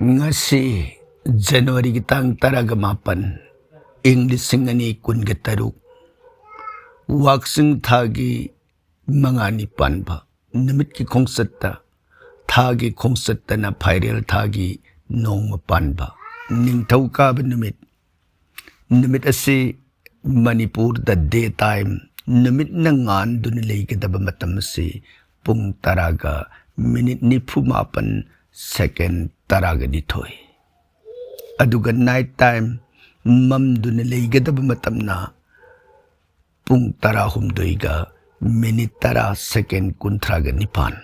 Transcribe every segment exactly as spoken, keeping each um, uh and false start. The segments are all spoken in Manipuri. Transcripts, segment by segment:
ꯉꯁꯤ ꯖꯅꯋꯥꯔꯤꯒꯤ ꯇꯥꯡ ꯇꯔꯥꯒ ꯃꯥꯄꯟ, ꯏꯪ ꯂꯤꯁꯤꯡ ꯑꯅꯤ ꯀꯨꯟꯒ ꯇꯔꯨꯛ, ꯋꯥꯛꯆꯤꯡ ꯊꯥꯒꯤ ꯃꯉꯥꯅꯤ ꯄꯥꯟꯕ ꯅꯨꯃꯤꯠꯀꯤ ꯈꯣꯡꯆꯠꯇ, ꯊꯥꯒꯤ ꯈꯣꯡꯆꯠꯇꯅ ꯐꯥꯏꯔꯦꯜ ꯊꯥꯒꯤ ꯅꯣꯡꯃ ꯄꯥꯟꯕ ꯅꯤꯡꯊꯧꯀꯥꯕ ꯅꯨꯃꯤꯠ꯫ ꯅꯨꯃꯤꯠ ꯑꯁꯤ ꯃꯅꯤꯄꯨꯔꯗ ꯗꯦ ꯇꯥꯏꯝ, ꯅꯨꯃꯤꯠꯅ ꯉꯥꯟꯗꯨꯅ ꯂꯩꯒꯗꯕ ꯃꯇꯝ ꯑꯁꯤ ꯄꯨꯡ ꯇꯔꯥꯒ ꯃꯤꯅꯤꯠ ꯅꯤꯐꯨ ꯃꯥꯄꯟ, ꯁꯦꯀꯦꯟ ꯇꯔꯥꯒ ꯅꯤꯊꯣꯏ꯫ ꯑꯗꯨꯒ ꯅꯥꯏꯠ ꯇꯥꯏꯝ, ꯃꯝꯗꯨꯅ ꯂꯩꯒꯗꯕ ꯃꯇꯝꯅ ꯄꯨꯡ ꯇꯔꯥꯍꯨꯝꯗꯣꯏꯒ ꯃꯤꯅꯤꯠ ꯇꯔꯥ, ꯁꯦꯀꯦꯟ ꯀꯨꯟꯊ꯭ꯔꯥꯒ ꯅꯤꯄꯥꯟ꯫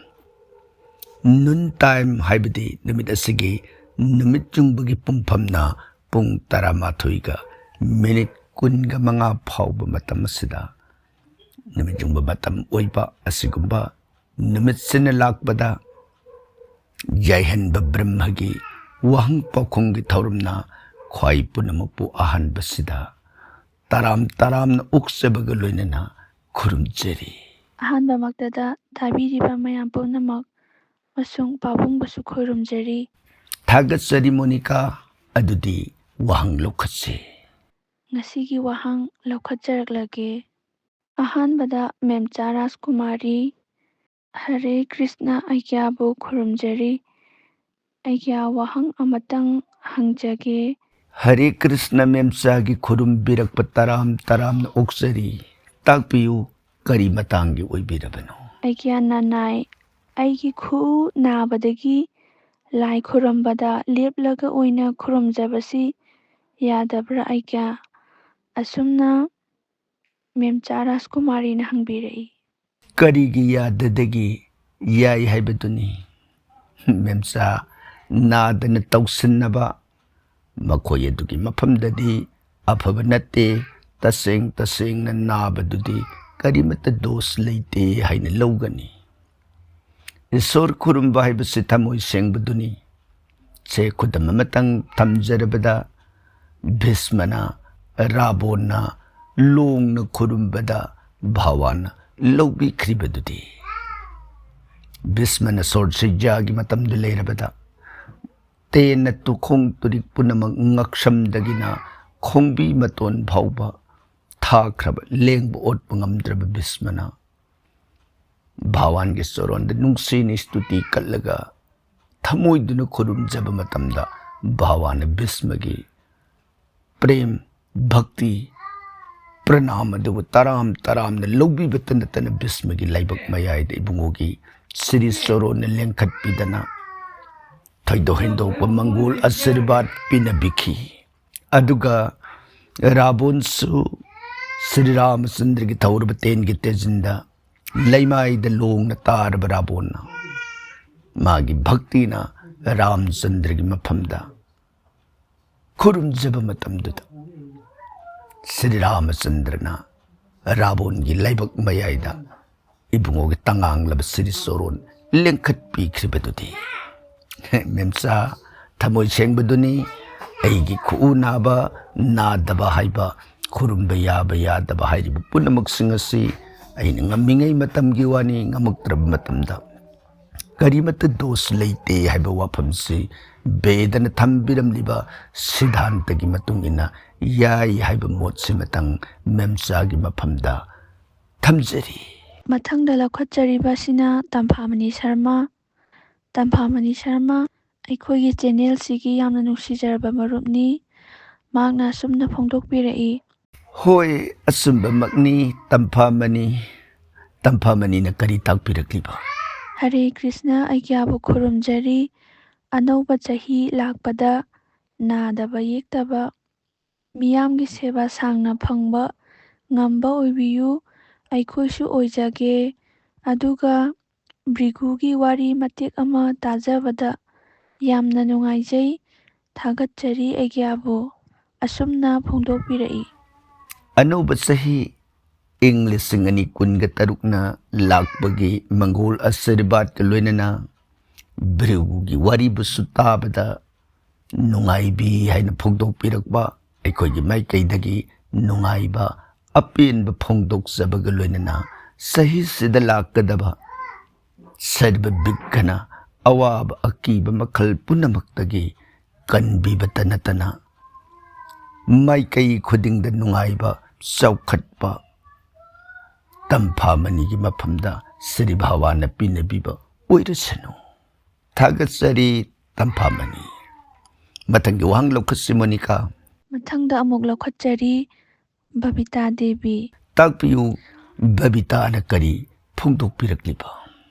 ꯅꯨꯟ ꯇꯥꯏꯝ ꯍꯥꯏꯕꯗꯤ ꯅꯨꯃꯤꯠ ꯑꯁꯤꯒꯤ ꯅꯨꯃꯤꯠ ꯌꯨꯡꯕꯒꯤ ꯄꯨꯡꯐꯝꯅ ꯄꯨꯡ ꯇꯔꯥꯃꯥꯊꯣꯏꯒ ꯃꯤꯅꯤꯠ ꯀꯨꯟꯒ ꯃꯉꯥ ꯐꯥꯎꯕ ꯃꯇꯝ ꯑꯁꯤꯗ ꯅꯨꯃꯤꯠ ꯌꯨꯡꯕ ꯃꯇꯝ ꯑꯣꯏꯕ ꯑꯁꯤꯒꯨꯝꯕ ꯅꯨꯃꯤꯠꯁꯤꯅ ꯂꯥꯛꯄꯗ ꯌꯥꯏꯍꯟꯕ ꯕ꯭ꯔꯍ꯭ꯃꯒꯤ ꯋꯥꯍꯪ ꯄꯥꯎꯈꯨꯝꯒꯤ ꯊꯧꯔꯝꯅ ꯈ꯭ꯋꯥꯏ ꯄꯨꯝꯅꯃꯛꯄꯨ ꯑꯍꯥꯟꯕꯁꯤꯗ ꯇꯔꯥꯝ ꯇꯔꯥꯝꯅ ꯑꯣꯛꯆꯕꯒ ꯂꯣꯏꯅꯅ ꯈꯨꯔꯨꯝꯖꯔꯤ꯫ ꯑꯍꯥꯟꯕꯃꯛꯇꯗ ꯇꯥꯕꯤꯔꯤꯕ ꯃꯌꯥꯝ ꯄꯨꯝꯅꯃꯛ ꯑꯃꯁꯨꯡ ꯄꯥꯕꯨꯡꯕꯨꯁꯨ ꯈꯨꯔꯨꯝꯖꯔꯤ꯫ ꯊꯥꯒꯠꯆꯔꯤ ꯃꯣꯅꯤꯀꯥ, ꯑꯗꯨꯗꯤ ꯋꯥꯍꯪ ꯂꯧꯈꯠꯁꯤ꯫ ꯉꯁꯤꯒꯤ ꯋꯥꯍꯪ ꯂꯧꯈꯠꯆꯔꯛꯂꯒꯦ꯫ ꯑꯍꯥꯟꯕꯗ ꯃꯦꯝꯆꯥ ꯔꯥꯖꯀꯨꯃꯥꯔꯤ, ꯍꯔꯦ ꯀ꯭ꯔꯤꯁꯅ ꯑꯩꯒ꯭ꯌꯥꯕꯨ ꯈꯨꯔꯨꯝꯖꯔꯤ꯫ ꯑꯩꯒ꯭ꯌꯥ ꯋꯥꯍꯪ ꯑꯃꯇꯪ ꯍꯪꯖꯒꯦ꯫ ꯍꯔꯦ ꯀ꯭ꯔꯤꯁꯅ ꯃꯦꯝꯆꯥꯒꯤ ꯈꯨꯔꯨꯝꯕꯤꯔꯛꯄ ꯇꯔꯥꯝ ꯇꯔꯥꯝꯅ ꯑꯣꯛꯆꯔꯤ꯫ ꯇꯥꯛꯄꯤꯌꯨ, ꯀꯔꯤ ꯃꯇꯥꯡꯒꯤ ꯑꯣꯏꯕꯤꯔꯕꯅꯣ? ꯑꯩꯒ꯭ꯌꯥ ꯅꯅꯥꯏ, ꯑꯩꯒꯤ ꯈꯨꯎ ꯅꯥꯕꯗꯒꯤ ꯂꯥꯏ ꯈꯨꯔꯨꯝꯕꯗ ꯂꯦꯞꯂꯒ ꯑꯣꯏꯅ ꯈꯨꯔꯨꯝꯖꯕꯁꯤ ꯌꯥꯗꯕ꯭ꯔꯥ ꯑꯩꯒ꯭ꯌꯥ? ꯑꯁꯨꯝꯅ ꯃꯦꯝꯆꯥ ꯔꯥꯖꯀꯨꯃꯥꯔꯤꯅ ꯍꯪꯕꯤꯔꯛꯏ꯫ ꯀꯔꯤꯒꯤ ꯌꯥꯗꯗꯒꯦ? ꯌꯥꯏ ꯍꯥꯏꯕꯗꯨꯅꯤ꯫ ꯃꯦꯝꯆꯥ ꯅꯥꯗꯅ ꯇꯧꯁꯤꯟꯅꯕ ꯃꯈꯣꯏ ꯑꯗꯨꯒꯤ ꯃꯐꯝꯗꯗꯤ ꯑꯐꯕ ꯅꯠꯇꯦ꯫ ꯇꯁꯦꯡ ꯇꯁꯦꯡꯅ ꯅꯥꯕꯗꯨꯗꯤ ꯀꯔꯤꯃꯠꯇ ꯗꯣꯁ ꯂꯩꯇꯦ ꯍꯥꯏꯅ ꯂꯧꯒꯅꯤ꯫ ꯏꯁꯣꯔ ꯈꯨꯔꯨꯝꯕ ꯍꯥꯏꯕꯁꯤ ꯊꯃꯣꯏ ꯁꯦꯡꯕꯗꯨꯅꯤ꯫ ꯁꯦ ꯈꯨꯗꯝ ꯑꯃꯇꯪ ꯊꯝꯖꯔꯕꯗ, ꯚꯤꯁꯃꯅ ꯔꯥꯕꯣꯟꯅ ꯂꯣꯡꯅ ꯈꯨꯔꯨꯝꯕꯗ ꯚꯥꯋꯥꯅ ꯂꯧꯕꯤꯈ꯭ꯔꯤꯕꯗꯨꯗꯤ꯫ ꯚꯤꯁꯃꯅ ꯁꯣꯔ ꯁꯤꯖ꯭ꯌꯥꯒꯤ ꯃꯇꯝꯗꯨ ꯂꯩꯔꯕꯗ, ꯇꯦꯟꯅ ꯇꯨꯈꯣꯡ ꯇꯨꯔꯤꯛ ꯄꯨꯝꯅꯃꯛ ꯉꯛꯁꯝꯗꯒꯤꯅ ꯈꯣꯡꯕꯤ ꯃꯇꯣꯟ ꯐꯥꯎꯕ ꯊꯥꯈ꯭ꯔꯕ, ꯂꯦꯡꯕ ꯑꯣꯠꯄ ꯉꯝꯗ꯭ꯔꯕ ꯚꯤꯁꯃꯅ ꯚꯒꯋꯥꯟꯒꯤ ꯆꯣꯔꯣꯟꯗ ꯅꯨꯡꯁꯤꯅ ꯁ꯭ꯇꯨꯇꯤ ꯀꯠꯂꯒ ꯊꯃꯣꯏꯗꯨꯅ ꯈꯨꯔꯨꯝꯖꯕ ꯃꯇꯝꯗ, ꯚꯒꯋꯥꯟꯅ ꯚꯤꯁꯃꯒꯤ ꯄ꯭ꯔꯦꯝ, ꯚꯛꯇꯤ, ꯄ꯭ꯔꯅꯥꯝ ꯑꯗꯨꯕꯨ ꯇꯔꯥꯝ ꯇꯔꯥꯝꯅ ꯂꯧꯕꯤꯕꯇ ꯅꯠꯇꯅ ꯚꯤꯁꯃꯒꯤ ꯂꯥꯏꯕꯛ ꯃꯌꯥꯏꯗ ꯏꯕꯨꯡꯉꯣꯒꯤ ꯁꯤꯔꯤ ꯆꯣꯔꯣꯟꯅ ꯂꯦꯡꯈꯠꯄꯤꯗꯅ ꯊꯣꯏꯗꯣꯛ ꯍꯦꯟꯗꯣꯛꯄ ꯃꯪꯒꯣꯜ ꯑꯁꯤꯔꯕꯥꯗ ꯄꯤꯅꯕꯤꯈꯤ꯫ ꯑꯗꯨꯒ ꯔꯥꯕꯣꯟꯁꯨ ꯁ꯭ꯔꯤ ꯔꯥꯃꯆꯟꯗ꯭ꯔꯒꯤ ꯊꯧꯔꯕ ꯇꯦꯟꯒꯤ ꯇꯦꯖꯤꯟꯗ ꯂꯩꯃꯥꯏꯗ ꯂꯣꯡꯅ ꯇꯥꯔꯕ ꯔꯥꯕꯣꯟꯅ ꯃꯥꯒꯤ ꯚꯛꯇꯤꯅ ꯔꯥꯃꯆꯟꯗ꯭ꯔꯒꯤ ꯃꯐꯝꯗ ꯈꯨꯔꯨꯝꯖꯕ ꯃꯇꯝꯗꯨꯗ, ꯁ꯭ꯔꯤ ꯔꯥꯃꯆꯟꯗ꯭ꯔꯅ ꯔꯥꯕꯣꯟꯒꯤ ꯂꯥꯏꯕꯛ ꯃꯌꯥꯏꯗ ꯏꯕꯨꯡꯉꯣꯒꯤ ꯇꯉꯥꯡꯂꯕ ꯁꯤꯔꯤ ꯆꯣꯔꯣꯟ ꯂꯦꯡꯈꯠꯄꯤꯈ꯭ꯔꯤꯕꯗꯨꯗꯤ, ꯃꯦꯝꯆꯥ, ꯊꯃꯣꯏ ꯁꯦꯡꯕꯗꯨꯅꯤ꯫ ꯑꯩꯒꯤ ꯈꯨꯎ ꯅꯥꯕ, ꯅꯥꯗꯕ ꯍꯥꯏꯕ, ꯈꯨꯔꯨꯝꯕ ꯌꯥꯕ ꯌꯥꯗꯕ ꯍꯥꯏꯔꯤꯕ ꯄꯨꯝꯅꯃꯛꯁꯤꯡ ꯑꯁꯤ ꯑꯩꯅ ꯉꯝꯃꯤꯉꯩ ꯃꯇꯝꯒꯤ ꯋꯥꯅꯤ, ꯉꯝꯃꯛꯇ꯭ꯔꯕ ꯃꯇꯝꯗ ꯀꯔꯤꯃꯠꯇ ꯗꯣꯁ ꯂꯩꯇꯦ ꯍꯥꯏꯕ ꯋꯥꯐꯝꯁꯤ ꯕꯦꯗꯅ ꯊꯝꯕꯤꯔꯝꯂꯤꯕ ꯁꯤꯗꯥꯟꯇꯒꯤ ꯃꯇꯨꯡ ꯏꯟꯅ ꯌꯥꯏ ꯍꯥꯏꯕ ꯃꯣꯠꯁꯤꯃꯇꯪ ꯃꯦꯝꯆꯥꯒꯤ ꯃꯐꯝꯗ ꯊꯝꯖꯔꯤ꯫ ꯃꯊꯪꯗ ꯂꯧꯈꯠꯆꯔꯤꯕ ꯑꯁꯤꯅ ꯇꯝꯐꯥꯃꯅꯤ ꯁꯔꯃ꯫ ꯇꯝꯐꯥꯃꯅꯤ ꯁꯔꯃ ꯑꯩꯈꯣꯏꯒꯤ ꯆꯦꯅꯦꯜꯁꯤꯒꯤ ꯌꯥꯝꯅ ꯅꯨꯡꯁꯤꯖꯔꯕ ꯃꯔꯨꯞꯅꯤ꯫ ꯃꯍꯥꯛꯅ ꯑꯁꯨꯝꯅ ꯐꯣꯡꯗꯣꯛꯄꯤꯔꯛꯏ꯫ ꯍꯣꯏ, ꯑꯆꯨꯝꯕꯃꯛꯅꯤ, ꯇꯝꯐꯥꯃꯅꯤ꯫ ꯇꯝꯐꯥꯃꯅꯤꯅ ꯀꯔꯤ ꯇꯥꯛꯄꯤꯔꯛꯂꯤꯕ? ꯍꯔꯦ ꯀ꯭ꯔꯤꯁꯅ, ꯑꯩꯒ꯭ꯌꯥꯕꯨ ꯈꯨꯔꯨꯝꯖꯔꯤ꯫ ꯑꯅꯧꯕ ꯆꯍꯤ ꯂꯥꯛꯄꯗ ꯅꯥꯗꯕ ꯌꯦꯛꯇꯕ, ꯃꯤꯌꯥꯝꯒꯤ ꯁꯦꯕꯥ ꯁꯥꯡꯅ ꯐꯪꯕ ꯉꯝꯕ ꯑꯣꯏꯕꯤꯌꯨ꯫ ꯑꯩꯈꯣꯏꯁꯨ ꯑꯣꯏꯖꯒꯦ꯫ ꯑꯗꯨꯒ ꯚ꯭ꯔꯤꯒꯨꯒꯤ ꯋꯥꯔꯤ ꯃꯇꯦꯛ ꯑꯃ ꯇꯥꯖꯕꯗ ꯌꯥꯝꯅ ꯅꯨꯡꯉꯥꯏꯖꯩ꯫ ꯊꯥꯒꯠꯆꯔꯤ ꯑꯩꯒ꯭ꯌꯥꯕꯨ꯫ ꯑꯁꯨꯝꯅ ꯐꯣꯡꯗꯣꯛꯄꯤꯔꯛꯏ꯫ ꯑꯅꯧꯕ ꯆꯍꯤ ꯏꯪ ꯂꯤꯁꯤꯡ ꯑꯅꯤ ꯀꯨꯟꯒ ꯇꯔꯨꯛꯅ ꯂꯥꯛꯄꯒꯤ ꯃꯪꯒꯣꯜ ꯑꯁꯤꯔꯕꯥꯗꯀ ꯂꯣꯏꯅꯅ ꯚ꯭ꯔꯤꯒꯨꯒꯤ ꯋꯥꯔꯤꯕꯨꯁꯨ ꯇꯥꯕꯗ ꯅꯨꯡꯉꯥꯏꯕꯤ ꯍꯥꯏꯅ ꯐꯣꯡꯗꯣꯛꯄꯤꯔꯛꯄ, ꯑꯩꯈꯣꯏꯒꯤ ꯃꯥꯏꯀꯩꯗꯒꯤ ꯅꯨꯡꯉꯥꯏꯕ ꯑꯄꯦꯟꯕ ꯐꯣꯡꯗꯣꯛꯆꯕꯒ ꯂꯣꯏꯅꯅ ꯆꯍꯤꯁꯤꯗ ꯂꯥꯛꯀꯗꯕ ꯁꯔꯕ ꯕꯤꯘ꯭ꯅ ꯑꯋꯥꯕ ꯑꯀꯤꯕ ꯃꯈꯜ ꯄꯨꯝꯅꯃꯛꯇꯒꯤ ꯀꯟꯕꯤꯕꯇ ꯅꯠꯇꯅ ꯃꯥꯏꯀꯩ ꯈꯨꯗꯤꯡꯗ ꯅꯨꯡꯉꯥꯏꯕ, ꯆꯥꯎꯈꯠꯄ, ꯇꯝꯐꯥ ꯃꯅꯤꯒꯤ ꯃꯐꯝꯗ ꯁ꯭ꯔꯤ ꯚꯒꯋꯥꯟꯅ ꯄꯤꯅꯕꯤꯕ ꯑꯣꯏꯔꯁꯅꯨ꯫ ꯊꯥꯒꯠꯆꯔꯤ ꯇꯝꯐꯥ ꯃꯅꯤ꯫ ꯃꯊꯪꯒꯤ ꯋꯥꯍꯪ ꯂꯧꯈꯠꯁꯤ ꯃꯣꯅꯤꯀꯥ꯫ ꯃꯊꯪꯗ ꯑꯃꯨꯛ ꯂꯧꯈꯠꯆꯔꯤ ꯕꯕꯤꯇꯥ ꯗꯦꯕꯤ꯫ ꯇꯥꯛꯄꯤꯌꯨ, ꯕꯕꯤꯇꯥꯅ ꯀꯔꯤ ꯐꯣꯡꯗꯣꯛꯄꯤꯔꯛꯂꯤꯕ?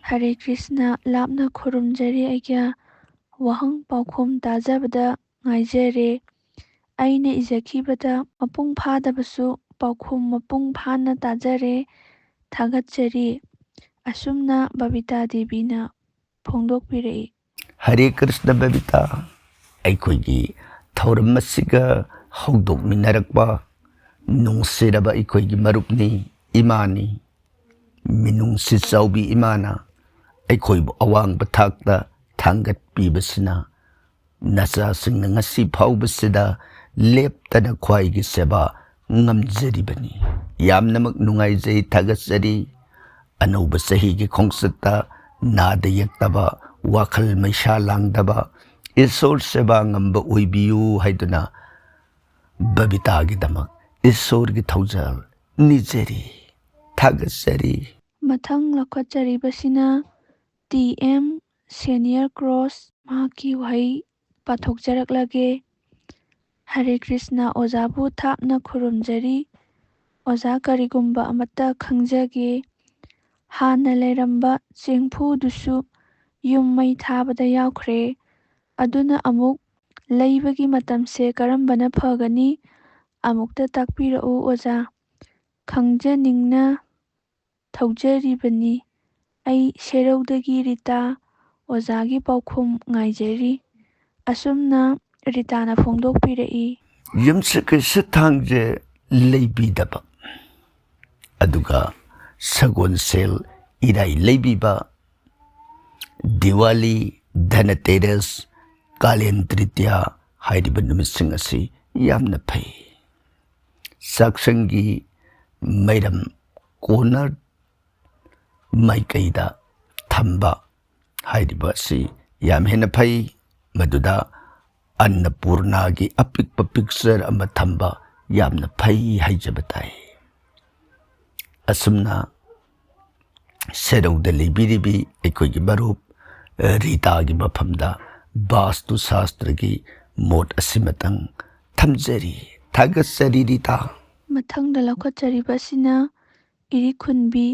ꯍꯔꯦ ꯀ꯭ꯔꯤꯁꯅ, ꯂꯥꯞꯅ ꯈꯨꯔꯨꯝꯖꯔꯤ ꯑꯩꯒ꯭ꯌꯥ꯫ ꯋꯥꯍꯪ ꯄꯥꯎꯈꯨꯝ ꯇꯥꯖꯕꯗ ꯉꯥꯏꯖꯔꯦ꯫ ꯑꯩꯅ ꯏꯖꯈꯤꯕꯗ ꯃꯄꯨꯡ ꯐꯥꯗꯕꯁꯨ ꯄꯥꯎꯈꯨꯝ ꯃꯄꯨꯡ ꯐꯥꯅ ꯇꯥꯖꯔꯦ꯫ ꯊꯥꯒꯠꯆꯔꯤ꯫ ꯑꯁꯨꯝꯅ ꯕꯕꯤꯇꯥ ꯗꯦꯕꯤꯅ ꯐꯣꯡꯗꯣꯛꯄꯤꯔꯛꯏ꯫ ꯍꯔꯦ ꯀ꯭ꯔꯤꯁꯅ ꯕꯕꯤꯇꯥ, ꯑꯩꯈꯣꯏꯒꯤ ꯊꯧꯔꯝ ꯑꯁꯤꯒ ꯍꯧꯗꯣꯛꯃꯤꯟꯅꯔꯛꯄ ꯅꯨꯡꯁꯤꯔꯕ ꯑꯩꯈꯣꯏꯒꯤ ꯃꯔꯨꯞꯅꯤ, ꯏꯃꯥꯅꯤ꯫ ꯃꯤꯅꯨꯡꯁꯤ ꯆꯥꯎꯕꯤ ꯏꯃꯥꯅ ꯑꯩꯈꯣꯏꯕꯨ ꯑꯋꯥꯡꯕ ꯊꯥꯛꯇ ꯊꯥꯡꯒꯠꯄꯤꯕꯁꯤꯅ ꯅꯆꯥꯁꯤꯡꯅ ꯉꯁꯤ ꯐꯥꯎꯕꯁꯤꯗ ꯂꯦꯞꯇꯅ ꯈ꯭ꯋꯥꯏꯒꯤ ꯁꯦꯕꯥ ꯉꯝꯖꯔꯤꯕꯅꯤ꯫ ꯌꯥꯝꯅꯃꯛ ꯅꯨꯡꯉꯥꯏꯖꯩ, ꯊꯥꯒꯠꯆꯔꯤ꯫ ꯑꯅꯧꯕ ꯆꯍꯤꯒꯤ ꯈꯣꯡꯆꯠꯇ ꯅꯥꯗ ꯌꯦꯛꯇꯕ, ꯋꯥꯈꯜ ꯃꯩꯁꯥ ꯂꯥꯡꯗꯕ, ꯏꯁꯣꯔ ꯁꯦꯕꯥ ꯉꯝꯕ ꯑꯣꯏꯕꯤꯌꯨ ꯍꯥꯏꯗꯨꯅ ꯕꯕꯤꯇꯥꯒꯤꯗꯃꯛ ꯏꯁꯣꯔꯒꯤ ꯊꯧꯖꯥꯜ ꯅꯤꯖꯔꯤ, ꯊꯥꯒꯠꯆꯔꯤ꯫ ꯃꯊꯪ ꯂꯧꯈꯠꯆꯔꯤꯕꯁꯤꯅ ꯇꯤ ꯑꯦꯝ ꯁꯦꯅꯤꯌꯔ ꯀ꯭ꯔꯣꯁ꯫ ꯃꯍꯥꯛꯀꯤ ꯋꯥꯍꯩ ꯄꯥꯊꯣꯛꯆꯔꯛꯂꯒꯦ꯫ ꯍꯔꯦ ꯀ꯭ꯔꯤꯁꯅ, ꯑꯣꯖꯥꯕꯨ ꯊꯥꯞꯅ ꯈꯨꯔꯨꯝꯖꯔꯤ꯫ ꯑꯣꯖꯥ, ꯀꯔꯤꯒꯨꯝꯕ ꯑꯃꯠꯇ ꯈꯪꯖꯒꯦ꯫ ꯍꯥꯟꯅ ꯂꯩꯔꯝꯕ ꯆꯦꯡꯐꯨꯗꯨꯁꯨ ꯌꯨꯝ ꯃꯩ ꯊꯥꯕꯗ ꯌꯥꯎꯈ꯭ꯔꯦ꯫ ꯑꯗꯨꯅ ꯑꯃꯨꯛ ꯂꯩꯕꯒꯤ ꯃꯇꯝꯁꯦ ꯀꯔꯝꯕꯅ ꯐꯒꯅꯤ? ꯑꯃꯨꯛꯇ ꯇꯥꯛꯄꯤꯔꯛꯎ ꯑꯣꯖꯥ꯫ ꯈꯪꯖꯅꯤꯡꯅ ꯊꯧꯖꯔꯤꯕꯅꯤ꯫ ꯑꯩ ꯁꯦꯔꯧꯗꯒꯤ ꯔꯤꯇꯥ꯫ ꯑꯣꯖꯥꯒꯤ ꯄꯥꯎꯈꯨꯝ ꯉꯥꯏꯖꯔꯤ꯫ ꯑꯁꯨꯝꯅ ꯔꯤꯇꯥꯅ ꯐꯣꯡꯗꯣꯛꯄꯤꯔꯛꯏ꯫ ꯌꯨꯝꯁꯀꯩꯁ ꯊꯥꯡꯖ ꯂꯩꯕꯤꯗꯕ, ꯑꯗꯨꯒ ꯁꯒꯣꯜꯁꯦꯜ ꯏꯔꯥꯏ ꯂꯩꯕꯤꯕ, ꯗꯤꯋꯥꯂꯤ, ꯙꯅꯇꯦꯔꯁ, ꯀꯥꯂꯦꯟ ꯇ꯭ꯔꯤꯇꯤꯌꯥ ꯍꯥꯏꯔꯤꯕ ꯅꯨꯃꯤꯠꯁꯤꯡ ꯑꯁꯤ ꯌꯥꯝꯅ ꯐꯩ꯫ ꯆꯥꯛꯁꯪꯒꯤ ꯃꯩꯔꯝ ꯀꯣꯅꯔ ꯃꯥꯏꯀꯩꯗ ꯊꯝꯕ ꯍꯥꯏꯔꯤꯕ ꯑꯁꯤ ꯌꯥꯝ ꯍꯦꯟꯅ ꯐꯩ꯫ ꯃꯗꯨꯗ ꯑꯟꯅꯄꯨꯔꯅꯥꯒꯤ ꯑꯄꯤꯛꯄ picture ꯑꯃ ꯊꯝꯕ ꯌꯥꯝꯅ ꯐꯩ ꯍꯥꯏꯖꯕ ꯇꯥꯏ꯫ ꯑꯁꯨꯝꯅ ꯁꯦꯔꯧꯗ ꯂꯩꯕꯤꯔꯤꯕꯤ ꯑꯩꯈꯣꯏꯒꯤ ꯃꯔꯨꯞ, ꯑ, ꯔꯤꯇꯥꯒꯤ ꯃꯐꯝꯗ ꯕꯥꯁꯇꯨ ꯁꯥꯁꯇ꯭ꯔꯒꯤ ꯃꯣꯠ ꯑꯁꯤꯃꯇꯪ ꯊꯝꯖꯔꯤ꯫ ꯊꯥꯒꯠꯆꯔꯤ, ꯔꯤꯇꯥ꯫ ꯃꯊꯪꯗ ꯂꯧꯈꯠꯆꯔꯤꯕ ꯑꯁꯤꯅ ꯏꯔꯤꯛ ꯈꯨꯟꯕꯤ,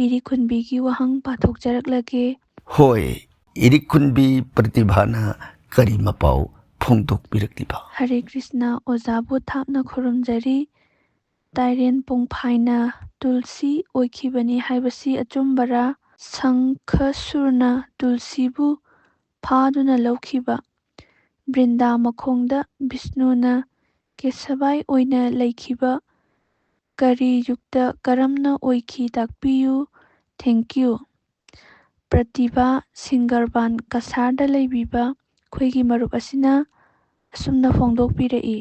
ꯏꯔꯤꯛ ꯈꯨꯟꯕꯤꯒꯤ ꯋꯥꯍꯪ ꯄꯥꯊꯣꯛꯆꯔꯛꯂꯒꯦ꯫ ꯍꯣꯏ, ꯏꯔꯤꯛ ꯈꯨꯟꯕꯤ ꯄ꯭ꯔꯇꯤꯚꯥꯅ ꯀꯔꯤ ꯃꯄꯥꯎ ꯐꯣꯡꯗꯣꯛꯄꯤꯔꯛꯂꯤꯕ? ꯍꯔꯦ ꯀ꯭ꯔꯤꯁꯅ, ꯑꯣꯖꯥꯕꯨ ꯊꯥꯞꯅ ꯈꯨꯔꯨꯝꯖꯔꯤ꯫ ꯇꯥꯏꯔꯦꯟ ꯄꯨꯡꯐꯥꯏꯅ ꯇꯨꯜꯁꯤ ꯑꯣꯏꯈꯤꯕꯅꯤ ꯍꯥꯏꯕꯁꯤ ꯑꯆꯨꯝꯕꯔꯥ? ꯁꯪꯈꯁꯨꯔꯅ ꯇꯨꯜꯁꯤꯕꯨ ꯐꯥꯗꯨꯅ ꯂꯧꯈꯤꯕ, ꯕ꯭ꯔꯤꯟꯗꯥ ꯃꯈꯣꯡꯗ ꯕꯤꯁꯅꯨꯅ ꯀꯦꯁꯕꯥꯏ ꯑꯣꯏꯅ ꯂꯩꯈꯤꯕ, ꯀꯔꯤ ꯌꯨꯒꯇ ꯀꯔꯝꯅ ꯑꯣꯏꯈꯤ ꯇꯥꯛꯄꯤꯌꯨ? Thank you꯫ ꯄ꯭ꯔꯇꯤꯚꯥ, ꯁꯤꯡꯒꯔꯕꯥꯟ ꯀꯁꯥꯔꯗ ꯂꯩꯕꯤꯕ ꯑꯩꯈꯣꯏꯒꯤ ꯃꯔꯨꯞ ꯑꯁꯤꯅ ꯑꯁꯨꯝꯅ ꯐꯣꯡꯗꯣꯛꯄꯤꯔꯛꯏ꯫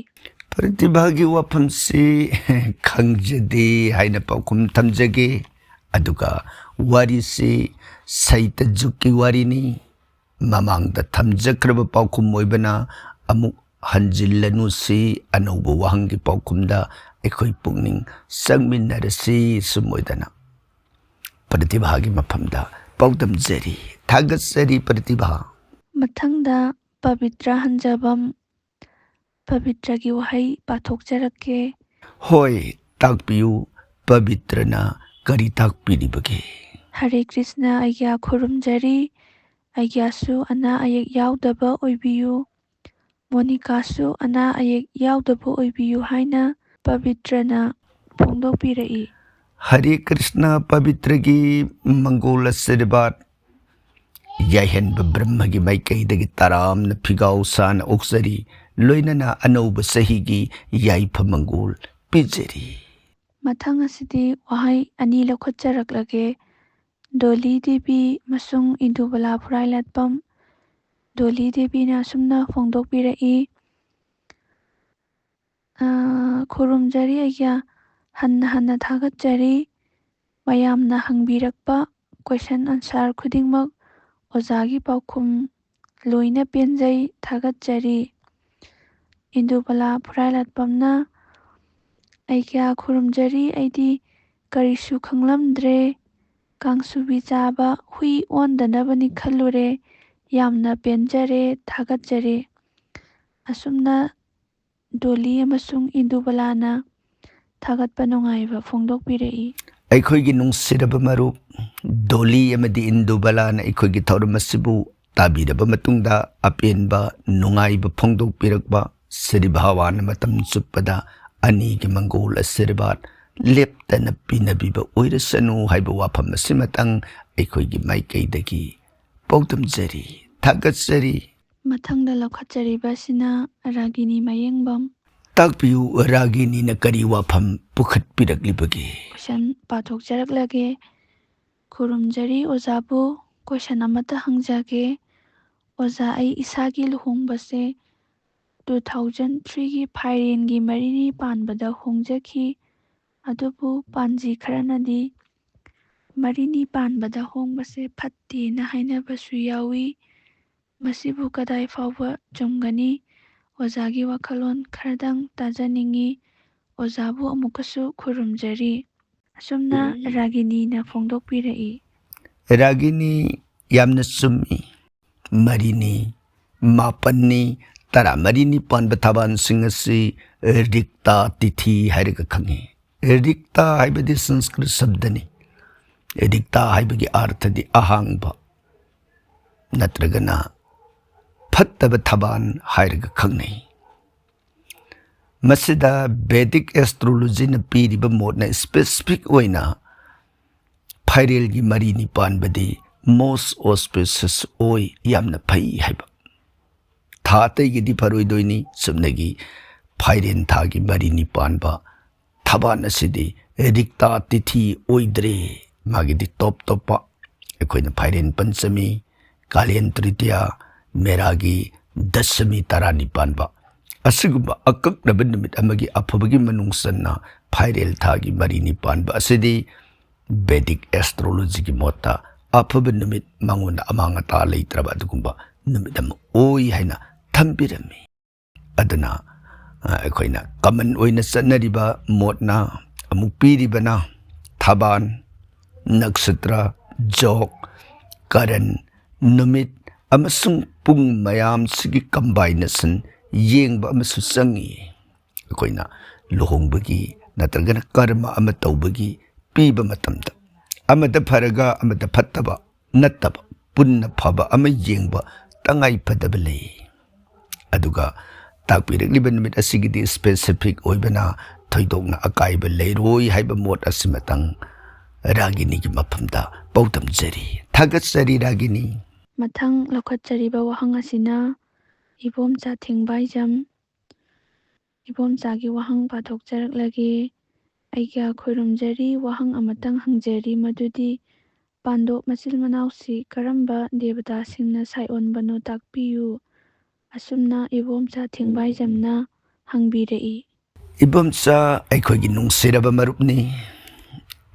ꯄ꯭ꯔꯇꯤꯚꯥꯒꯤ ꯋꯥꯐꯝꯁꯤ ꯈꯪꯖꯗꯦ ꯍꯥꯏꯅ ꯄꯥꯎꯈꯨꯝ ꯊꯝꯖꯒꯦ꯫ ꯑꯗꯨꯒ ꯋꯥꯔꯤꯁꯤ ꯁꯩꯇ ꯖꯨꯒꯀꯤ ꯋꯥꯔꯤꯅꯤ꯫ ꯃꯃꯥꯡꯗ ꯊꯝꯖꯈ꯭ꯔꯕ ꯄꯥꯎꯈꯨꯝ ꯑꯣꯏꯕꯅ ꯑꯃꯨꯛ ꯍꯟꯖꯤꯜꯂꯅꯨꯁꯤ, ꯑꯅꯧꯕ ꯋꯥꯍꯪꯒꯤ ꯄꯥꯎꯈꯨꯝꯗ ꯑꯩꯈꯣꯏ ꯄꯨꯛꯅꯤꯡ ꯆꯪꯃꯤꯟꯅꯔꯁꯤ꯫ ꯁꯨꯝ ꯑꯣꯏꯗꯅ ꯄ꯭ꯔꯇꯤꯚꯥꯒꯤ ꯃꯐꯝꯗ ꯄꯥꯎꯗꯝꯖꯔꯤ, ꯊꯥꯒꯠꯆꯔꯤ ꯄ꯭ꯔꯇꯤꯚꯥ꯫ ꯃꯊꯪꯗ ꯄꯕꯤꯇ꯭ꯔ ꯍꯟꯖꯕꯝ, ꯄꯕꯤꯇ꯭ꯔꯒꯤ ꯋꯥꯍꯩ ꯄꯥꯊꯣꯛꯆꯔꯛꯀꯦ꯫ ꯍꯣꯏ, ꯇꯥꯛꯄꯤꯌꯨ, ꯄꯕꯤꯇ꯭ꯔꯅ ꯀꯔꯤ ꯇꯥꯛꯄꯤꯔꯤꯕꯒꯦ? ꯍꯔꯦ ꯀ꯭ꯔꯤꯁꯅ, ꯑꯩꯒ꯭ꯌꯥ ꯈꯨꯔꯨꯝꯖꯔꯤ꯫ ꯑꯩꯒ꯭ꯌꯥꯁꯨ ꯑꯅꯥ ꯑꯌꯦꯛ ꯌꯥꯎꯗꯕ ꯑꯣꯏꯕꯤꯌꯨ꯫ ꯃꯣꯅꯤꯀꯥꯁꯨ ꯑꯅꯥ ꯑꯌꯦꯛ ꯌꯥꯎꯗꯕ ꯑꯣꯏꯕꯤꯌꯨ ꯍꯥꯏꯅ ꯄꯕꯤꯇ꯭ꯔꯅ ꯐꯣꯡꯗꯣꯛꯄꯤꯔꯛꯏ꯫ ꯍꯔꯦ ꯀ꯭ꯔꯤꯁꯅ, ꯄꯕꯤꯇ꯭ꯔꯒꯤ ꯃꯪꯒꯣꯜ ꯑꯁꯤꯔꯕꯥꯗ ꯌꯥꯏꯍꯟꯕ ꯕ꯭ꯔꯍ꯭ꯃꯒꯤ ꯃꯥꯏꯀꯩꯗꯒꯤ ꯇꯔꯥꯝꯅ ꯐꯤꯒꯥꯎ ꯁꯥꯅ ꯑꯣꯛꯆꯔꯤ, ꯂꯣꯏꯅꯅ ꯑꯅꯧꯕ ꯆꯍꯤꯒꯤ ꯌꯥꯏꯐ ꯃꯪꯒꯣꯜ ꯄꯤꯖꯔꯤ꯫ ꯃꯊꯪ ꯑꯁꯤꯗꯤ ꯋꯥꯍꯩ ꯑꯅꯤ ꯂꯧꯈꯠꯆꯔꯛꯂꯒꯦ꯫ ꯗꯣꯂꯤ ꯗꯦꯕꯤ ꯑꯃꯁꯨꯡ ꯏꯟꯗꯨꯕꯂꯥ ꯐꯨꯔꯥꯏꯂꯥꯠꯄꯝ꯫ ꯗꯣꯂꯤ ꯗꯦꯕꯤꯅ ꯑꯁꯨꯝꯅ ꯐꯣꯡꯗꯣꯛꯄꯤꯔꯛꯏ, ꯑ, ꯈꯨꯔꯨꯝꯖꯔꯤ ꯑꯩꯒ꯭ꯌꯥ, ꯍꯟꯅ ꯍꯟꯅ ꯊꯥꯒꯠꯆꯔꯤ꯫ ꯃꯌꯥꯝꯅ ꯍꯪꯕꯤꯔꯛꯄ question answer ꯈꯨꯗꯤꯡꯃꯛ ꯑꯣꯖꯥꯒꯤ ꯄꯥꯎꯈꯨꯝ ꯂꯣꯏꯅ ꯄꯦꯟꯖꯩ, ꯊꯥꯒꯠꯆꯔꯤ꯫ ꯏꯟꯗꯨꯕꯂꯥ ꯐꯨꯔꯥꯏꯂꯥꯠꯄꯝꯅ, "ꯑꯩ ꯀꯌꯥ ꯈꯨꯔꯨꯝꯖꯔꯤ, ꯑꯩꯗꯤ ꯀꯔꯤꯁꯨ ꯈꯪꯂꯝꯗ꯭ꯔꯦ꯫ ꯀꯥꯡꯁꯨꯕꯤ ꯆꯥꯕ ꯍꯨꯏ ꯑꯣꯟꯗꯅꯕꯅꯤ ꯈꯜꯂꯨꯔꯦ꯫ ꯌꯥꯝꯅ ꯄꯦꯟꯖꯔꯦ, ꯊꯥꯒꯠꯆꯔꯦ"꯫ ꯑꯁꯨꯝꯅ ꯗꯣꯂꯤ ꯑꯃꯁꯨꯡ ꯏꯟꯗꯨꯕꯂꯥꯅ ꯊꯥꯒꯠꯄ ꯅꯨꯡꯉꯥꯏꯕ ꯐꯣꯡꯗꯣꯛꯄꯤꯔꯛꯏ꯫ ꯑꯩꯈꯣꯏꯒꯤ ꯅꯨꯡꯁꯤꯔꯕ ꯃꯔꯨꯞ ꯗꯣꯂꯤ ꯑꯃꯗꯤ ꯏꯟꯗꯨꯕꯂꯥꯅ ꯑꯩꯈꯣꯏꯒꯤ ꯊꯧꯔꯝ ꯑꯁꯤꯕꯨ ꯇꯥꯕꯤꯔꯕ ꯃꯇꯨꯡꯗ ꯑꯄꯦꯟꯕ ꯅꯨꯡꯉꯥꯏꯕ ꯐꯣꯡꯗꯣꯛꯄꯤꯔꯛꯄ, ꯁ꯭ꯔꯤ ꯚꯒꯋꯥꯟꯅ ꯃꯇꯝ ꯆꯨꯞꯄꯗ ꯑꯅꯤꯒꯤ ꯃꯪꯒꯣꯜ ꯑꯁꯤꯔꯕꯥꯗ ꯂꯦꯞꯇꯅ ꯄꯤꯅꯕꯤꯕ ꯑꯣꯏꯔꯁꯅꯨ ꯍꯥꯏꯕ ꯋꯥꯐꯝ ꯑꯁꯤꯃꯇꯪ ꯑꯩꯈꯣꯏꯒꯤ ꯃꯥꯏꯀꯩꯗꯒꯤ ꯄꯥꯎꯗꯝꯖꯔꯤ, ꯊꯥꯒꯠꯆꯔꯤ꯫ ꯃꯊꯪꯗ ꯂꯧꯈꯠꯆꯔꯤꯕ ꯑꯁꯤꯅ ꯔꯥꯒꯤꯅꯤ ꯃꯌꯦꯡꯕꯝ꯫ ꯇꯥꯛꯄꯤꯌꯨ, ꯔꯥꯒꯤꯅꯤꯅ ꯀꯔꯤ ꯋꯥꯐꯝ ꯄꯨꯈꯠꯄꯤꯔꯛꯂꯤꯕꯒꯦ? ꯀꯣꯏꯁꯟ ꯄꯥꯊꯣꯛꯆꯔꯛꯂꯒꯦ꯫ ꯈꯨꯔꯨꯝꯖꯔꯤ ꯑꯣꯖꯥꯕꯨ꯫ ꯀꯣꯏꯁꯟ ꯑꯃꯠꯇ ꯍꯪꯖꯒꯦ꯫ ꯑꯣꯖꯥ, ꯑꯩ ꯏꯁꯥꯒꯤ ꯂꯨꯍꯣꯡꯕꯁꯦ two thousand three ꯒꯤ ꯐꯥꯏꯔꯦꯟꯒꯤ ꯃꯔꯤꯅꯤ ꯄꯥꯟꯕꯗ ꯍꯣꯡꯖꯈꯤ꯫ ꯑꯗꯨꯕꯨ ꯄꯥꯟꯖꯤ ꯈꯔꯅꯗꯤ ꯃꯔꯤꯅꯤ ꯄꯥꯟꯕꯗ ꯍꯣꯡꯕꯁꯦ ꯐꯠꯇꯦꯅ ꯍꯥꯏꯅꯕꯁꯨ ꯌꯥꯎꯏ꯫ ꯃꯁꯤꯕꯨ ꯀꯗꯥꯏ ꯐꯥꯎꯕ ꯆꯨꯝꯒꯅꯤ? ꯑꯣꯖꯥꯒꯤ ꯋꯥꯈꯜꯂꯣꯟ ꯈꯔꯗꯪ ꯇꯥꯖꯅꯤꯡꯏ꯫ ꯑꯣꯖꯥꯕꯨ ꯑꯃꯨꯛꯀꯁꯨ ꯈꯨꯔꯨꯝꯖꯔꯤ꯫ ꯑꯁꯨꯝꯅ ꯔꯥꯒꯤꯅꯤꯅ ꯐꯣꯡꯗꯣꯛꯄꯤꯔꯛꯏ꯫ ꯔꯥꯒꯤꯅꯤ, ꯌꯥꯝꯅ ꯆꯨꯝꯃꯤ꯫ ꯃꯔꯤꯅꯤ, ꯃꯥꯄꯟꯅꯤ, ꯇꯔꯥꯃꯔꯤꯅꯤ ꯄꯥꯟꯕ ꯊꯕꯥꯟꯁꯤꯡ ꯑꯁꯤ ꯔꯤꯛꯇꯥ ꯇꯤꯊꯤ ꯍꯥꯏꯔꯒ ꯈꯪꯉꯤ꯫ ꯔꯤꯛꯇꯥ ꯍꯥꯏꯕꯗꯤ ꯁꯪꯁꯀ꯭ꯔꯤꯠ ꯁꯕꯗꯅꯤ꯫ ꯔꯤꯛꯇꯥ ꯍꯥꯏꯕꯒꯤ ꯑꯥꯔꯊꯗꯤ ꯑꯍꯥꯡꯕ ꯅꯠꯇ꯭ꯔꯒꯅ ꯐꯠꯇꯕ ꯊꯕꯥꯟ ꯍꯥꯏꯔꯒ ꯈꯪꯅꯩ꯫ ꯃꯁꯤꯗ ꯚꯦꯗꯤꯛ ꯑꯦꯁꯇ꯭ꯔꯣꯂꯣꯖꯤꯅ ꯄꯤꯔꯤꯕ ꯃꯣꯠꯅ ꯁ꯭ꯄꯦꯁꯤꯐꯤꯛ ꯑꯣꯏꯅ ꯐꯥꯏꯔꯦꯜꯒꯤ ꯃꯔꯤꯅꯤ ꯄꯥꯟꯕꯗꯤ most auspicious ꯑꯣꯏ, ꯌꯥꯝꯅ ꯐꯩ ꯍꯥꯏꯕ꯫ ꯊꯥ ꯑꯇꯩꯒꯤꯗꯤ ꯐꯔꯣꯏꯗꯣꯏꯅꯤ, ꯆꯨꯝꯅꯒꯤ ꯐꯥꯏꯔꯦꯟ ꯊꯥꯒꯤ ꯃꯔꯤꯅꯤ ꯄꯥꯟꯕ ꯊꯕꯥꯟ ꯑꯁꯤꯗꯤ ꯔꯤꯛꯇꯥ ꯇꯤꯊꯤ ꯑꯣꯏꯗ꯭ꯔꯦ꯫ ꯃꯥꯒꯤꯗꯤ ꯇꯣꯞ ꯇꯣꯞꯄ, ꯑꯩꯈꯣꯏꯅ ꯐꯥꯏꯔꯦꯟ ꯄꯟꯆꯃꯤ, ꯀꯥꯂꯦꯟ ꯇ꯭ꯔꯤꯇꯤꯌꯥ, ꯃꯦꯔꯥꯒꯤ ꯗꯁꯃꯤ ꯇꯔꯥꯅꯤ ꯄꯥꯟꯕ, ꯑꯁꯤꯒꯨꯝꯕ ꯑꯀꯛꯅꯕ ꯅꯨꯃꯤꯠ ꯑꯃꯒꯤ ꯑꯐꯕꯒꯤ ꯃꯅꯨꯡ ꯆꯟꯅ ꯐꯥꯏꯔꯦꯜ ꯊꯥꯒꯤ ꯃꯔꯤꯅꯤ ꯄꯥꯟꯕ ꯑꯁꯤꯗꯤ ꯚꯦꯗꯤꯛ ꯑꯦꯁꯇ꯭ꯔꯣꯂꯣꯖꯤꯒꯤ ꯃꯣꯠꯇ ꯑꯐꯕ ꯅꯨꯃꯤꯠ, ꯃꯉꯣꯟꯗ ꯑꯃꯥꯡ ꯑꯇꯥ ꯂꯩꯇ꯭ꯔꯕ ꯑꯗꯨꯒꯨꯝꯕ ꯅꯨꯃꯤꯠ ꯑꯃ ꯑꯣꯏ ꯍꯥꯏꯅ ꯊꯝꯕꯤꯔꯝꯃꯤ꯫ ꯑꯗꯨꯅ, ꯑ, ꯑꯩꯈꯣꯏꯅ ꯀꯃꯟ ꯑꯣꯏꯅ ꯆꯠꯅꯔꯤꯕ ꯃꯣꯠꯅ ꯑꯃꯨꯛ ꯄꯤꯔꯤꯕꯅ ꯊꯕꯥꯟ, ꯅꯛꯁꯇ꯭ꯔ, ꯖꯣꯛ, ꯀꯔꯟ, ꯅꯨꯃꯤꯠ ꯑꯃꯁꯨꯡ ꯄꯨꯡ ꯃꯌꯥꯝꯁꯤꯒꯤ ꯀꯝꯕꯥꯏꯅꯦꯁꯟ ꯌꯦꯡꯕ ꯑꯃꯁꯨ ꯆꯪꯉꯤ꯫ ꯑꯩꯈꯣꯏꯅ ꯂꯨꯍꯣꯡꯕꯒꯤ ꯅꯠꯇ꯭ꯔꯒꯅ ꯀꯔꯃ ꯑꯃ ꯇꯧꯕꯒꯤ ꯄꯤꯕ ꯃꯇꯝꯗ ꯑꯃꯗ ꯐꯔꯒ ꯑꯃꯗ ꯐꯠꯇꯕ ꯅꯠꯇꯕ ꯄꯨꯟꯅ ꯐꯕ ꯑꯃ ꯌꯦꯡꯕ ꯇꯉꯥꯏ ꯐꯗꯕ ꯂꯩ꯫ ꯑꯗꯨꯒ ꯇꯥꯛꯄꯤꯔꯛꯂꯤꯕ ꯅꯨꯃꯤꯠ ꯑꯁꯤꯒꯤꯗꯤ ꯁ꯭ꯄꯦꯁꯤꯐꯤꯛ ꯑꯣꯏꯕꯅ ꯊꯣꯏꯗꯣꯛꯅ ꯑꯀꯥꯏꯕ ꯂꯩꯔꯣꯏ ꯍꯥꯏꯕ ꯃꯣꯠ ꯑꯁꯤꯃꯇꯪ ꯔꯥꯒꯤꯅꯤꯒꯤ ꯃꯐꯝꯗ ꯄꯥꯎꯗꯝꯖꯔꯤ꯫ ꯊꯥꯒꯠꯆꯔꯤ ꯔꯥꯒꯤꯅꯤ꯫ ꯃꯊꯪ ꯂꯧꯈꯠꯆꯔꯤꯕ ꯋꯥꯍꯪ ꯑꯁꯤꯅ ꯏꯕꯣꯝꯆꯥ ꯊꯦꯡꯕꯥꯏꯖꯝ꯫ ꯏꯕꯣꯝꯆꯥꯒꯤ ꯋꯥꯍꯪ ꯄꯥꯊꯣꯛꯆꯔꯛꯂꯒꯦ꯫ ꯑꯩꯒ ꯈꯣꯏꯔꯨꯝꯖꯔꯤ, ꯋꯥꯍꯪ ꯑꯃꯇꯪ ꯍꯪꯖꯔꯤ, ꯃꯗꯨꯗꯤ ꯄꯥꯟꯗꯣꯞ ꯃꯆꯤꯜ ꯃꯅꯥꯎꯁꯤ ꯀꯔꯝꯕ ꯗꯦꯕꯇꯥꯁꯤꯡꯅ ꯁꯥꯏꯑꯣꯟꯕꯅꯣ ꯇꯥꯛꯄꯤꯌꯨ꯫ ꯑꯁꯨꯝꯅ ꯏꯕꯣꯝꯆꯥ ꯊꯦꯡꯕꯥꯏꯖꯝꯅ ꯍꯪꯕꯤꯔꯛꯏ꯫ ꯏꯕꯣꯝꯆꯥ, ꯑꯩꯈꯣꯏꯒꯤ ꯅꯨꯡꯁꯤꯔꯕ ꯃꯔꯨꯞꯅꯤ꯫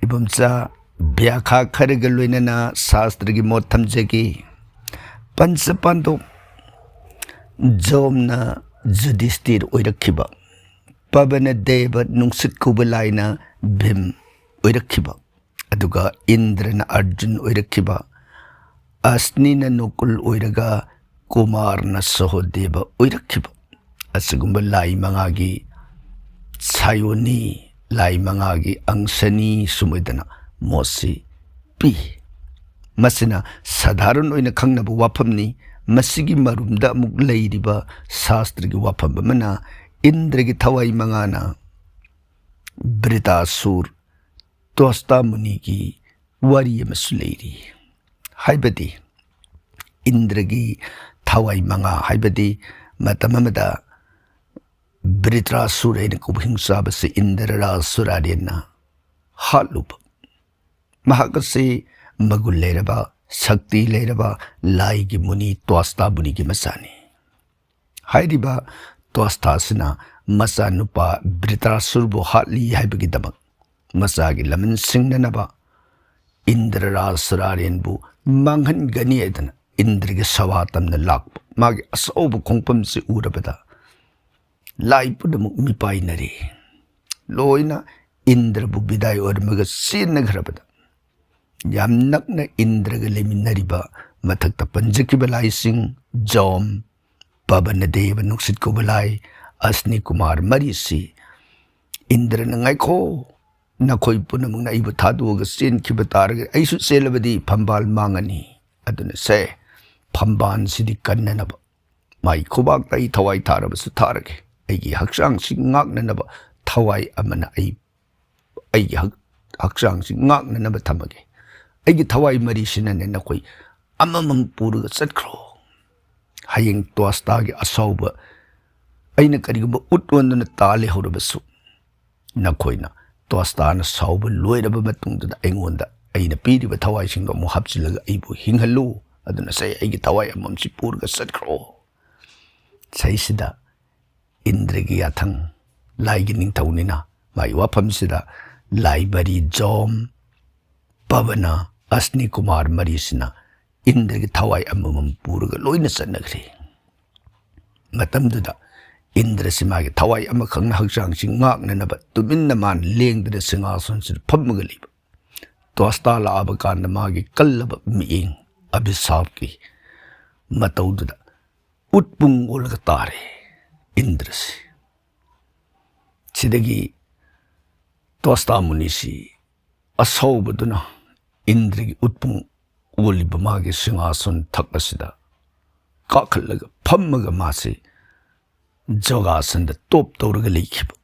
ꯏꯕꯣꯝꯆꯥ, ꯕ꯭ꯌꯥꯈꯥ ꯈꯔꯒ ꯂꯣꯏꯅꯅ ꯁꯥꯁꯇ꯭ꯔꯒꯤ ꯃꯣꯠ ꯊꯝꯖꯒꯦ꯫ ꯄꯟꯆ ꯄꯥꯟꯗꯣꯞ, ꯖꯣꯝꯅ ꯖꯨꯗꯤꯁꯇꯤꯔ ꯑꯣꯏꯔꯛꯈꯤꯕ, ꯄꯕꯅ ꯗꯦꯕ, ꯅꯨꯡꯁꯤꯠ ꯀꯧꯕ ꯂꯥꯏꯅ ꯚꯤꯝ ꯑꯣꯏꯔꯛꯈꯤꯕ, ꯑꯗꯨꯒ ꯏꯟꯗ꯭ꯔꯅ ꯑꯔꯖꯨꯟ ꯑꯣꯏꯔꯛꯈꯤꯕ, ꯑꯁꯅꯤꯅ ꯅꯣꯀꯨꯜ ꯑꯣꯏꯔꯒ ꯀꯨꯃꯥꯔꯅ ꯁꯍꯣꯗꯦꯕ ꯑꯣꯏꯔꯛꯈꯤꯕ, ꯑꯁꯤꯒꯨꯝꯕ ꯂꯥꯏ ꯃꯉꯥꯒꯤ ꯁꯥꯌꯣꯟꯅꯤ, ꯂꯥꯏ ꯃꯉꯥꯒꯤ ꯑꯪꯁꯅꯤ ꯁꯨꯝ ꯑꯣꯏꯗꯅ ꯃꯣꯠꯁꯤ ꯄꯤ꯫ ꯃꯁꯤꯅ ꯁꯙꯥꯔꯟ ꯑꯣꯏꯅ ꯈꯪꯅꯕ ꯋꯥꯐꯝꯅꯤ꯫ ꯃꯁꯤꯒꯤ ꯃꯔꯨꯝꯗ ꯑꯃꯨꯛ ꯂꯩꯔꯤꯕ ꯁꯥꯁꯇ꯭ꯔꯒꯤ ꯋꯥꯐꯝ ꯑꯃꯅ ꯏꯟꯗ꯭ꯔꯒꯤ ꯊꯋꯥꯏ ꯃꯉꯥꯅ ꯕ꯭ꯔꯤꯇꯥꯁꯨꯔ ꯇꯣꯁꯇꯥ ꯃꯨꯅꯤꯒꯤ ꯋꯥꯔꯤ ꯑꯃꯁꯨ ꯂꯩꯔꯤ꯫ ꯍꯥꯏꯕꯗꯤ ꯏꯟꯗ꯭ꯔꯒꯤ ꯊꯋꯥꯏ ꯃꯉꯥ, ꯍꯥꯏꯕꯗꯤ ꯃꯇꯝ ꯑꯃꯗ ꯕ꯭ꯔꯤꯇ꯭ꯔꯥꯁꯨꯔ ꯍꯥꯏꯅ ꯀꯧꯕ ꯍꯤꯡꯆꯥꯕꯁꯤ ꯏꯟꯗ꯭ꯔ ꯔꯥꯁ ꯁꯨꯔꯥꯔꯦꯟꯅ ꯍꯥꯠꯂꯨꯕ꯫ ꯃꯍꯥꯛ ꯑꯁꯤ ꯃꯒꯨꯟ ꯂꯩꯔꯕ, ꯁꯛꯇꯤ ꯂꯩꯔꯕ ꯂꯥꯏꯒꯤ ꯃꯨꯅꯤ ꯇ꯭ꯋꯥꯁꯇꯥ ꯃꯨꯅꯤꯒꯤ ꯃꯆꯥꯅꯤ꯫ ꯍꯥꯏꯔꯤꯕ ꯇ꯭ꯋꯥꯁꯇꯥꯁꯤꯅ ꯃꯆꯥꯅꯨꯄꯥ ꯕ꯭ꯔꯤꯇ꯭ꯔꯥꯁꯨꯔꯕꯨ ꯍꯥꯠꯂꯤ ꯍꯥꯏꯕꯒꯤꯗꯃꯛ ꯃꯆꯥꯒꯤ ꯂꯃꯟ ꯁꯤꯡꯅꯅꯕ ꯏꯟꯗ꯭ꯔ ꯔꯥꯖ ꯁꯔꯥꯔꯦꯟꯕꯨ ꯃꯥꯡꯍꯟꯒꯅꯤ ꯍꯥꯏꯗꯅ ꯏꯟꯗ꯭ꯔꯒꯤ ꯁꯚꯥ ꯇꯝꯅ ꯂꯥꯛꯄ ꯃꯥꯒꯤ ꯑꯆꯧꯕ ꯈꯣꯡꯐꯝꯁꯤ ꯎꯔꯕꯗ ꯂꯥꯏ ꯄꯨꯝꯅꯃꯛ ꯃꯤꯄꯥꯏꯅꯔꯤ꯫ ꯂꯣꯏꯅ ꯏꯟꯗ꯭ꯔꯕꯨ ꯕꯤꯗꯥꯏ ꯑꯣꯏꯔꯝꯃꯒ ꯆꯦꯟꯅꯈ꯭ꯔꯕꯗ ꯌꯥꯝ ꯅꯛꯅ ꯏꯟꯗ꯭ꯔꯒ ꯂꯩꯃꯤꯟꯅꯔꯤꯕ ꯃꯊꯛꯇ ꯄꯟꯖꯈꯤꯕ ꯂꯥꯏꯁꯤꯡ ꯖꯣꯝ, ꯄꯕꯅꯗꯦꯕ ꯅꯨꯡꯁꯤꯠ ꯀꯧꯕ ꯂꯥꯏ, ꯑꯁꯅꯤ ꯀꯨꯃꯥꯔ ꯃꯔꯤꯁꯤ ꯏꯟꯗ꯭ꯔꯅ ꯉꯥꯏꯈꯣ, ꯅꯈꯣꯏ ꯄꯨꯝꯅꯃꯛꯅ ꯑꯩꯕꯨ ꯊꯥꯗꯣꯛꯑꯒ ꯆꯦꯟꯈꯤꯕ ꯇꯥꯔꯒꯗꯤ ꯑꯩꯁꯨ ꯆꯦꯜꯂꯕꯗꯤ ꯐꯝꯕꯥꯜ ꯃꯥꯡꯉꯅꯤ꯫ ꯑꯗꯨꯅ ꯁꯦ, ꯐꯝꯕꯥꯜꯁꯤꯗꯤ ꯀꯟꯅꯅꯕ ꯃꯥꯒꯤ ꯈꯨꯕꯥꯛꯇ ꯑꯩ ꯊꯋꯥꯏ ꯊꯥꯔꯕꯁꯨ ꯊꯥꯔꯒꯦ, ꯑꯩꯒꯤ ꯍꯛꯆꯥꯡꯁꯤ ꯉꯥꯛꯅꯅꯕ ꯊꯋꯥꯏ ꯑꯃꯅ ꯑꯩ ꯑꯩꯒꯤ ꯍꯛ- ꯍꯛꯆꯥꯡꯁꯤ ꯉꯥꯛꯅꯅꯕ ꯊꯝꯃꯒꯦ꯫ ꯑꯩꯒꯤ ꯊꯋꯥꯏ ꯃꯔꯤꯁꯤꯅꯅꯦ ꯅꯈꯣꯏ ꯑꯃꯃꯝ ꯄꯨꯔꯒ ꯆꯠꯈ꯭ꯔꯣ꯫ ꯍꯌꯦꯡ ꯇꯣꯁꯇꯥꯒꯤ ꯑꯁꯥꯎꯕ ꯑꯩꯅ ꯀꯔꯤꯒꯨꯝꯕ ꯎꯠ ꯑꯣꯟꯗꯨꯅ ꯇꯥ ꯂꯩꯍꯧꯔꯕꯁꯨ ꯅꯈꯣꯏꯅ ꯇꯣꯁꯇꯥꯅ ꯁꯥꯎꯕ ꯂꯣꯏꯔꯕ ꯃꯇꯨꯡꯗꯨꯗ ꯑꯩꯉꯣꯟꯗ ꯑꯩꯅ ꯄꯤꯔꯤꯕ ꯊꯋꯥꯏꯁꯤꯡꯗꯣ ꯑꯃꯨꯛ ꯍꯥꯞꯆꯤꯜꯂꯒ ꯑꯩꯕꯨ ꯍꯤꯡꯍꯜꯂꯨ꯫ ꯑꯗꯨꯅ ꯁꯦ ꯑꯩꯒꯤ ꯊꯋꯥꯏ ꯑꯃꯃꯝꯁꯤ ꯄꯨꯔꯒ ꯆꯠꯈ꯭ꯔꯣ꯫ ꯁꯩꯁꯤꯗ ꯏꯟꯗ꯭ꯔꯒꯤ ꯌꯥꯊꯪ, ꯂꯥꯏꯒꯤ ꯅꯤꯡꯊꯧꯅꯤꯅ ꯃꯥꯒꯤ ꯋꯥꯐꯝꯁꯤꯗ ꯂꯥꯏ ꯃꯔꯤ ꯖꯣꯝ, ꯄꯕꯅ, ꯑꯁꯅꯤ ꯀꯨꯃꯥꯔ ꯃꯔꯤꯁꯤꯅ ꯏꯟꯗ꯭ꯔꯒꯤ ꯊꯋꯥꯏ ꯑꯃꯃꯝ ꯄꯨꯔꯒ ꯂꯣꯏꯅ ꯆꯠꯅꯈ꯭ꯔꯦ꯫ ꯃꯇꯝꯗꯨꯗ ꯏꯟꯗ꯭ꯔꯁꯤ ꯃꯥꯒꯤ ꯊꯋꯥꯏ ꯑꯃꯈꯛꯅ ꯍꯛꯆꯥꯡꯁꯤ ꯉꯥꯛꯅꯅꯕ ꯇꯨꯃꯤꯟꯅ ꯃꯥꯅ ꯂꯦꯡꯗꯅ ꯁꯤꯡꯍꯥꯁꯟꯁꯤꯗ ꯐꯝꯃꯒ ꯂꯩꯕ꯫ ꯇꯣꯁꯇꯥ ꯂꯥꯛꯑꯕ ꯀꯥꯟꯗ ꯃꯥꯒꯤ ꯀꯜꯂꯕ ꯃꯤꯠꯌꯦꯡ ꯑꯚꯤꯁꯥꯞꯀꯤ ꯃꯇꯧꯗꯨꯗ ꯎꯠꯄꯨꯡ ꯑꯣꯜꯂꯒ ꯇꯥꯔꯦ ꯏꯟꯗ꯭ꯔꯁꯤ꯫ ꯁꯤꯗꯒꯤ ꯇꯣꯁꯇꯥ ꯃꯨꯅꯤꯁꯤ ꯑꯁꯧꯕꯗꯨꯅ ꯏꯟꯗ꯭ꯔꯒꯤ ꯎꯠꯄꯨꯡ ꯑꯣꯜꯂꯤꯕ ꯃꯥꯒꯤ ꯁꯤꯡꯍꯥꯁꯟ ꯊꯛ ꯑꯁꯤꯗ ꯀꯥꯈꯠꯂꯒ ꯐꯝꯃꯒ ꯃꯥꯁꯤ ꯖꯣꯒꯥꯁꯟꯗ ꯇꯣꯞ ꯇꯧꯔꯒ ꯂꯩꯈꯤꯕ꯫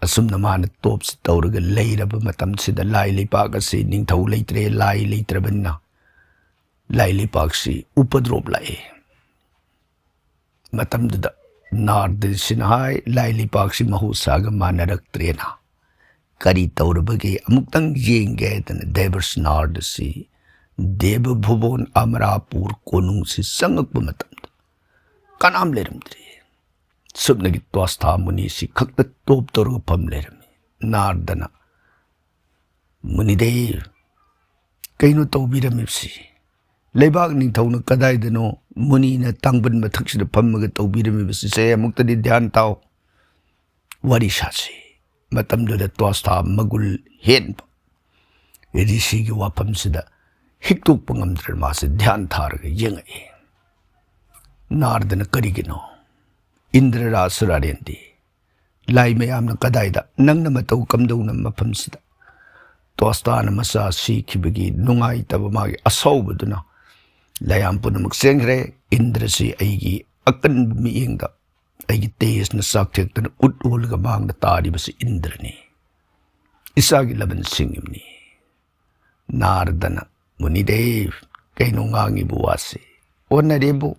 ꯑꯁꯨꯝꯅ ꯃꯥꯅ ꯇꯣꯞꯁꯤ ꯇꯧꯔꯒ ꯂꯩꯔꯕ ꯃꯇꯝꯁꯤꯗ ꯂꯥꯏ ꯂꯩꯄꯥꯛ ꯑꯁꯤ ꯅꯤꯡꯊꯧ ꯂꯩꯇ꯭ꯔꯦ, ꯂꯥꯏ ꯂꯩꯇ꯭ꯔꯕꯅꯤꯅ ꯂꯥꯏ ꯂꯩꯄꯥꯛꯁꯤ ꯎꯄꯗ꯭ꯔꯣꯞ ꯂꯥꯛꯑꯦ꯫ ꯃꯇꯝꯗꯨꯗ ꯅꯥꯔꯗꯁꯤꯅ ꯍꯥꯏ, "ꯂꯥꯏ ꯂꯩꯄꯥꯛꯁꯤ ꯃꯍꯧꯁꯥꯒ ꯃꯥꯟꯅꯔꯛꯇ꯭ꯔꯦꯅ꯫ ꯀꯔꯤ ꯇꯧꯔꯕꯒꯦ? ꯑꯃꯨꯛꯇꯪ ꯌꯦꯡꯒꯦ" ꯍꯥꯏꯗꯅ ꯗꯦꯕꯔꯁ ꯅꯥꯔꯗꯁꯤ ꯗꯦꯕ ꯚꯨꯕꯣꯟ ꯑꯃꯔꯥꯄꯨꯔ ꯀꯣꯅꯨꯡꯁꯤ ꯆꯪꯉꯛꯄ ꯃꯇꯝꯗ ꯀꯅꯥꯝ ꯂꯩꯔꯝꯗ꯭ꯔꯦ꯫ ꯁꯨꯞꯅꯒꯤ ꯇ꯭ꯋꯥꯁꯊꯥ ꯃꯨꯅꯤꯁꯤ ꯈꯛꯇ ꯇꯣꯞ ꯇꯧꯔꯒ ꯐꯝ ꯂꯩꯔꯝꯃꯤ꯫ ꯅꯥꯔꯗꯅ, "ꯃꯨꯅꯤꯗꯦꯕ, ꯀꯩꯅꯣ ꯇꯧꯕꯤꯔꯝꯃꯤꯕꯁꯤ? ꯂꯩꯕꯥꯛ ꯅꯤꯡꯊꯧꯅ ꯀꯗꯥꯏꯗꯅꯣ ꯃꯨꯅꯤꯅ ꯇꯥꯡꯕꯟ ꯃꯊꯛꯁꯤꯗ ꯐꯝꯃꯒ ꯇꯧꯕꯤꯔꯝꯃꯤꯕꯁꯤꯁꯦ ꯑꯃꯨꯛꯇꯗꯤ ꯙ꯭ꯌꯥꯟ ꯇꯥꯎ, ꯋꯥꯔꯤ ꯁꯥꯁꯤ꯫ ꯃꯇꯝꯗꯨꯗ ꯇꯣꯁꯇꯥ ꯃꯒꯨꯜ ꯍꯦꯟꯕ ꯔꯤꯁꯤꯒꯤ ꯋꯥꯐꯝꯁꯤꯗ ꯍꯤꯛꯇꯣꯛꯄ ꯉꯝꯗ꯭ꯔꯦ꯫ ꯃꯥꯁꯦ ꯙ꯭ꯌꯥꯟ ꯊꯥꯔꯒ ꯌꯦꯡꯉꯛꯏ꯫ ꯅꯥꯔꯗꯅ, "ꯀꯔꯤꯒꯤꯅꯣ? ꯏꯟꯗ꯭ꯔ ꯔꯥꯁ ꯔꯥꯔꯦꯟꯗꯤ? ꯂꯥꯏ ꯃꯌꯥꯝꯅ ꯀꯗꯥꯏꯗ? ꯅꯪꯅ ꯃꯇꯧ ꯀꯝꯗꯧꯅ ꯃꯐꯝꯁꯤꯗ?" ꯇꯣꯁꯇꯥꯅ ꯃꯆꯥ ꯁꯤꯈꯤꯕꯒꯤ ꯅꯨꯡꯉꯥꯏꯇꯕ, ꯃꯥꯒꯤ ꯑꯁꯥꯎꯕꯗꯨꯅ ꯂꯥꯏꯌꯥꯝ ꯄꯨꯝꯅꯃꯛ ꯆꯦꯟꯈ꯭ꯔꯦ꯫ ꯏꯟꯗ꯭ꯔꯁꯤ ꯑꯩꯒꯤ ꯑꯀꯟꯕ ꯃꯤꯠꯌꯦꯡꯗ, ꯑꯩꯒꯤ ꯇꯦꯖꯅ ꯆꯥꯛꯊꯦꯛꯇꯅ ꯎꯠ ꯑꯣꯜꯂꯒ ꯃꯥꯡꯗ ꯇꯥꯔꯤꯕꯁꯤ ꯏꯟꯗ꯭ꯔꯅꯤ꯫ ꯏꯆꯥꯒꯤ ꯂꯃꯟ ꯁꯤꯡꯉꯤꯕꯅꯤ꯫ ꯅꯥꯔꯗꯅ, "ꯃꯨꯅꯤꯗꯦꯕ, ꯀꯩꯅꯣ ꯉꯥꯡꯉꯤꯕ ꯋꯥꯁꯤ? ꯑꯣꯟꯅꯔꯦꯕꯨ꯫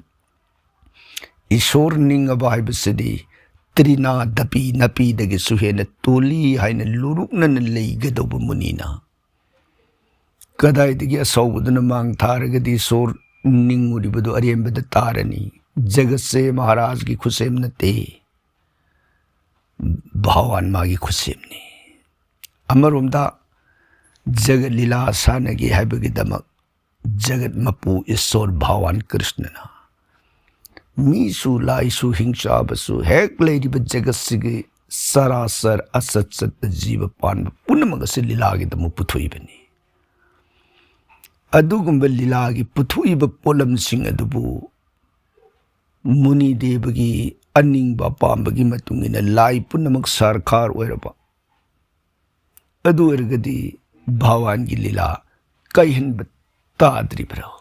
ꯏꯁꯣꯔ ꯅꯤꯡꯉꯕ ꯍꯥꯏꯕꯁꯤꯗꯤ ꯇ꯭ꯔꯤꯅꯥ ꯗꯄꯤ ꯅꯄꯤꯗꯒꯤꯁꯨ ꯍꯦꯟꯅ ꯇꯣꯜꯂꯤ ꯍꯥꯏꯅ ꯂꯨꯔꯨꯛꯅꯅ ꯂꯩꯒꯗꯧꯕ ꯃꯨꯅꯤꯅ ꯀꯗꯥꯏꯗꯒꯤ ꯑꯁꯥꯎꯕꯗꯨꯅ ꯃꯥꯡ ꯊꯥꯔꯒꯗꯤ ꯏꯁꯣꯔ ꯅꯤꯡꯉꯨꯔꯤꯕꯗꯨ ꯑꯔꯦꯝꯕꯗ ꯇꯥꯔꯅꯤ?" ꯖꯒꯠꯁꯦ ꯃꯍꯥꯔꯥꯖꯒꯤ ꯈꯨꯠꯁꯦꯝ ꯅꯠꯇꯦ, ꯚꯒꯋꯥꯟ ꯃꯥꯒꯤ ꯈꯨꯠꯁꯦꯝꯅꯤ꯫ ꯑꯃꯔꯣꯝꯗ ꯖꯒꯠ ꯂꯤꯂꯥ ꯁꯥꯟꯅꯒꯦ ꯍꯥꯏꯕꯒꯤꯗꯃꯛ ꯖꯒꯠ ꯃꯄꯨ ꯏꯁꯣꯔ ꯚꯒꯋꯥꯟ ꯀ꯭ꯔꯤꯁꯅꯅ ꯃꯤꯁꯨ ꯂꯥꯏꯁꯨ ꯍꯤꯡꯆꯥꯕꯁꯨ ꯍꯦꯛ ꯂꯩꯔꯤꯕ ꯖꯒꯠꯁꯤꯒꯤ ꯁꯔꯥꯁꯔ ꯑꯆꯠ ꯆꯠꯄ ꯖꯤꯕ ꯄꯥꯟꯕ ꯄꯨꯝꯅꯃꯛ ꯑꯁꯤ ꯂꯤꯂꯥꯒꯤꯗꯃꯛ ꯄꯨꯊꯣꯛꯏꯕꯅꯤ꯫ ꯑꯗꯨꯒꯨꯝꯕ ꯂꯤꯂꯥꯒꯤ ꯄꯨꯊꯣꯛꯏꯕ ꯄꯣꯠꯂꯝꯁꯤꯡ ꯑꯗꯨꯕꯨ ꯃꯨꯅꯤ ꯗꯦꯕꯒꯤ ꯑꯅꯤꯡꯕ ꯑꯄꯥꯝꯕꯒꯤ ꯃꯇꯨꯡ ꯏꯟꯅ ꯂꯥꯏ ꯄꯨꯝꯅꯃꯛ ꯁꯔꯀꯥꯔ ꯑꯣꯏꯔꯕ, ꯑꯗꯨ ꯑꯣꯏꯔꯒꯗꯤ ꯚꯒꯋꯥꯟꯒꯤ ꯂꯤꯂꯥ ꯀꯥꯏꯍꯟꯕ ꯇꯥꯗ꯭ꯔꯤꯕ꯭ꯔꯣ?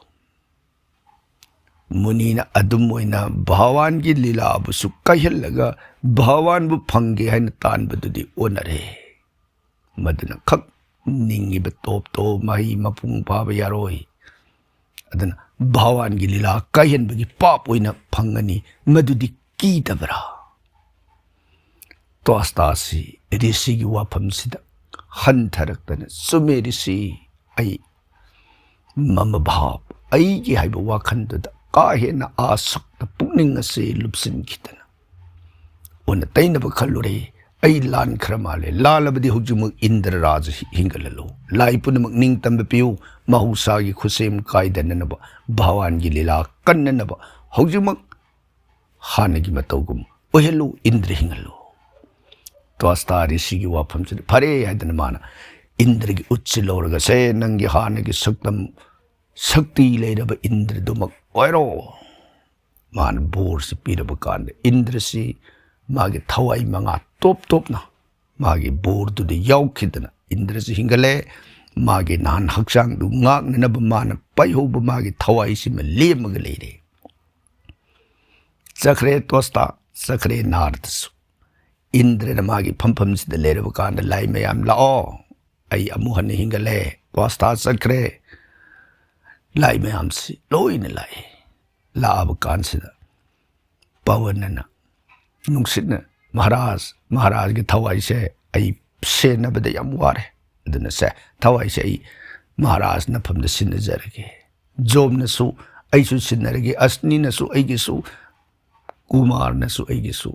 ꯃꯨꯅꯤꯅ ꯑꯗꯨꯝ ꯑꯣꯏꯅ ꯚꯒꯋꯥꯟꯒꯤ ꯂꯤꯂꯥꯕꯨꯁꯨ ꯀꯥꯏꯍꯜꯂꯒ ꯚꯒꯋꯥꯟꯕꯨ ꯐꯪꯒꯦ ꯍꯥꯏꯅ ꯇꯥꯟꯕꯗꯨꯗꯤ ꯑꯣꯟꯅꯔꯦ꯫ ꯃꯗꯨꯅ ꯈꯛ ꯅꯤꯡꯉꯤꯕ ꯇꯣꯞꯇꯣ ꯃꯍꯩ ꯃꯄꯨꯡ ꯐꯥꯕ ꯌꯥꯔꯣꯏ꯫ ꯑꯗꯨꯅ ꯚꯒꯋꯥꯟꯒꯤ ꯂꯤꯂꯥ ꯀꯥꯏꯍꯟꯕꯒꯤ ꯄꯥꯞ ꯑꯣꯏꯅ ꯐꯪꯒꯅꯤ꯫ ꯃꯗꯨꯗꯤ ꯀꯤꯗꯕ꯭ꯔꯥ? ꯇꯣꯁꯇꯥꯁꯤ ꯔꯤꯁꯤꯒꯤ ꯋꯥꯐꯝꯁꯤꯗ ꯍꯟꯊꯔꯛꯇꯅ, "ꯆꯨꯝꯃꯦ ꯔꯤꯁꯤ, ꯑꯩ ꯃꯃ ꯚꯥꯕ, ꯑꯩꯒꯤ ꯍꯥꯏꯕ ꯋꯥꯈꯜꯗꯨꯗ ꯀꯥ ꯍꯦꯟꯅ ꯑꯥꯁꯛꯇ, ꯄꯨꯛꯅꯤꯡ ꯑꯁꯤ ꯂꯨꯞꯁꯤꯟꯈꯤꯗꯅ ꯑꯣꯟꯅ ꯇꯩꯅꯕ ꯈꯜꯂꯨꯔꯦ꯫ ꯑꯩ ꯂꯥꯟꯈ꯭ꯔ ꯃꯥꯜꯂꯦ꯫ ꯂꯥꯜꯂꯕꯗꯤ ꯍꯧꯖꯤꯛꯃꯛ ꯏꯟꯗ꯭ꯔ ꯔꯥꯖ ꯍꯤꯡꯒꯠꯍꯜꯂꯨ꯫ ꯂꯥꯏ ꯄꯨꯝꯅꯃꯛ ꯅꯤꯡꯇꯝꯕ ꯄꯤꯌꯨ꯫ ꯃꯍꯧꯁꯥꯒꯤ ꯈꯨꯠꯁꯦꯝ ꯀꯥꯏꯗꯅꯅꯕ, ꯚꯒꯋꯥꯟꯒꯤ ꯂꯤꯂꯥ ꯀꯟꯅꯅꯕ ꯍꯧꯖꯤꯛꯃꯛ ꯍꯥꯟꯅꯒꯤ ꯃꯇꯧꯒꯨꯝ ꯑꯣꯏꯍꯜꯂꯨ, ꯏꯟꯗ꯭ꯔ ꯍꯤꯡꯍꯜꯂꯨ꯫ ꯇ꯭ꯋꯥꯁꯇꯥ ꯔꯤꯁꯤꯒꯤ ꯋꯥꯐꯝꯁꯤꯗ ꯐꯔꯦ ꯍꯥꯏꯗꯅ ꯃꯥꯅ ꯏꯟꯗ꯭ꯔꯒꯤ ꯎꯠꯁꯤ ꯂꯧꯔꯒ, "ꯁꯦ, ꯅꯪꯒꯤ ꯍꯥꯟꯅꯒꯤ ꯁꯛꯇꯝ, ꯁꯛꯇꯤ ꯂꯩꯔꯕ ꯏꯟꯗ꯭ꯔꯗꯨꯃꯛ ꯑꯣꯏꯔꯣ"꯫ ꯃꯥꯅ ꯕꯣꯔꯁꯤ ꯄꯤꯔꯕ ꯀꯥꯟꯗ ꯏꯟꯗ꯭ꯔꯁꯤ ꯃꯥꯒꯤ ꯊꯋꯥꯏ ꯃꯉꯥ ꯇꯣꯞ ꯇꯣꯞꯅ ꯃꯥꯒꯤ ꯕꯣꯔꯗꯨꯗ ꯌꯥꯎꯈꯤꯗꯅ ꯏꯟꯗ꯭ꯔꯁꯤ ꯍꯤꯡꯒꯠꯂꯦ꯫ ꯃꯥꯒꯤ ꯅꯍꯥꯟ ꯍꯛꯆꯥꯡꯗꯨ ꯉꯥꯛꯅꯅꯕ ꯃꯥꯅ ꯄꯥꯏꯍꯧꯕ ꯃꯥꯒꯤ ꯊꯋꯥꯏꯁꯤꯃ ꯂꯦꯝꯃꯒ ꯂꯩꯔꯦ꯫ ꯆꯠꯈ꯭ꯔꯦ ꯇ꯭ꯋꯥꯁꯇꯥ, ꯆꯠꯈ꯭ꯔꯦ ꯅꯥꯔꯗꯁꯨ꯫ ꯏꯟꯗ꯭ꯔꯅ ꯃꯥꯒꯤ ꯐꯝꯐꯝꯁꯤꯗ ꯂꯩꯔꯕ ꯀꯥꯟꯗ, "ꯂꯥꯏ ꯃꯌꯥꯝ ꯂꯥꯛꯑꯣ, ꯑꯩ ꯑꯃꯨꯛ ꯍꯟꯅ ꯍꯤꯡꯒꯠꯂꯦ"꯫ ꯇ꯭ꯋꯥꯁꯇꯥ ꯆꯠꯈ꯭ꯔꯦ꯫ ꯂꯥꯏ ꯃꯌꯥꯝꯁꯤ ꯂꯣꯏꯅ ꯂꯥꯛꯑꯦ꯫ ꯂꯥꯛꯑꯕ ꯀꯥꯟꯁꯤꯗ ꯄꯋꯟꯅ, ꯅꯨꯡꯁꯤꯠꯅ, "ꯃꯍꯥꯔꯥꯖ, ꯃꯍꯥꯔꯥꯖꯒꯤ ꯊꯋꯥꯏꯁꯦ ꯑꯩ ꯁꯦꯟꯅꯕꯗ ꯌꯥꯝ ꯋꯥꯔꯦ꯫ ꯑꯗꯨꯅ ꯁꯦ, ꯊꯋꯥꯏꯁꯦ ꯑꯩ ꯃꯍꯥꯔꯥꯖ ꯅꯐꯝꯗ ꯁꯤꯟꯅꯖꯔꯒꯦ"꯫ ꯖꯣꯝꯅꯁꯨ, "ꯑꯩꯁꯨ ꯁꯤꯟꯅꯔꯒꯦ"꯫ ꯑꯁꯅꯤꯅꯁꯨ, "ꯑꯩꯒꯤꯁꯨ"꯫ ꯀꯨꯃꯥꯔꯅꯁꯨ, "ꯑꯩꯒꯤꯁꯨ"꯫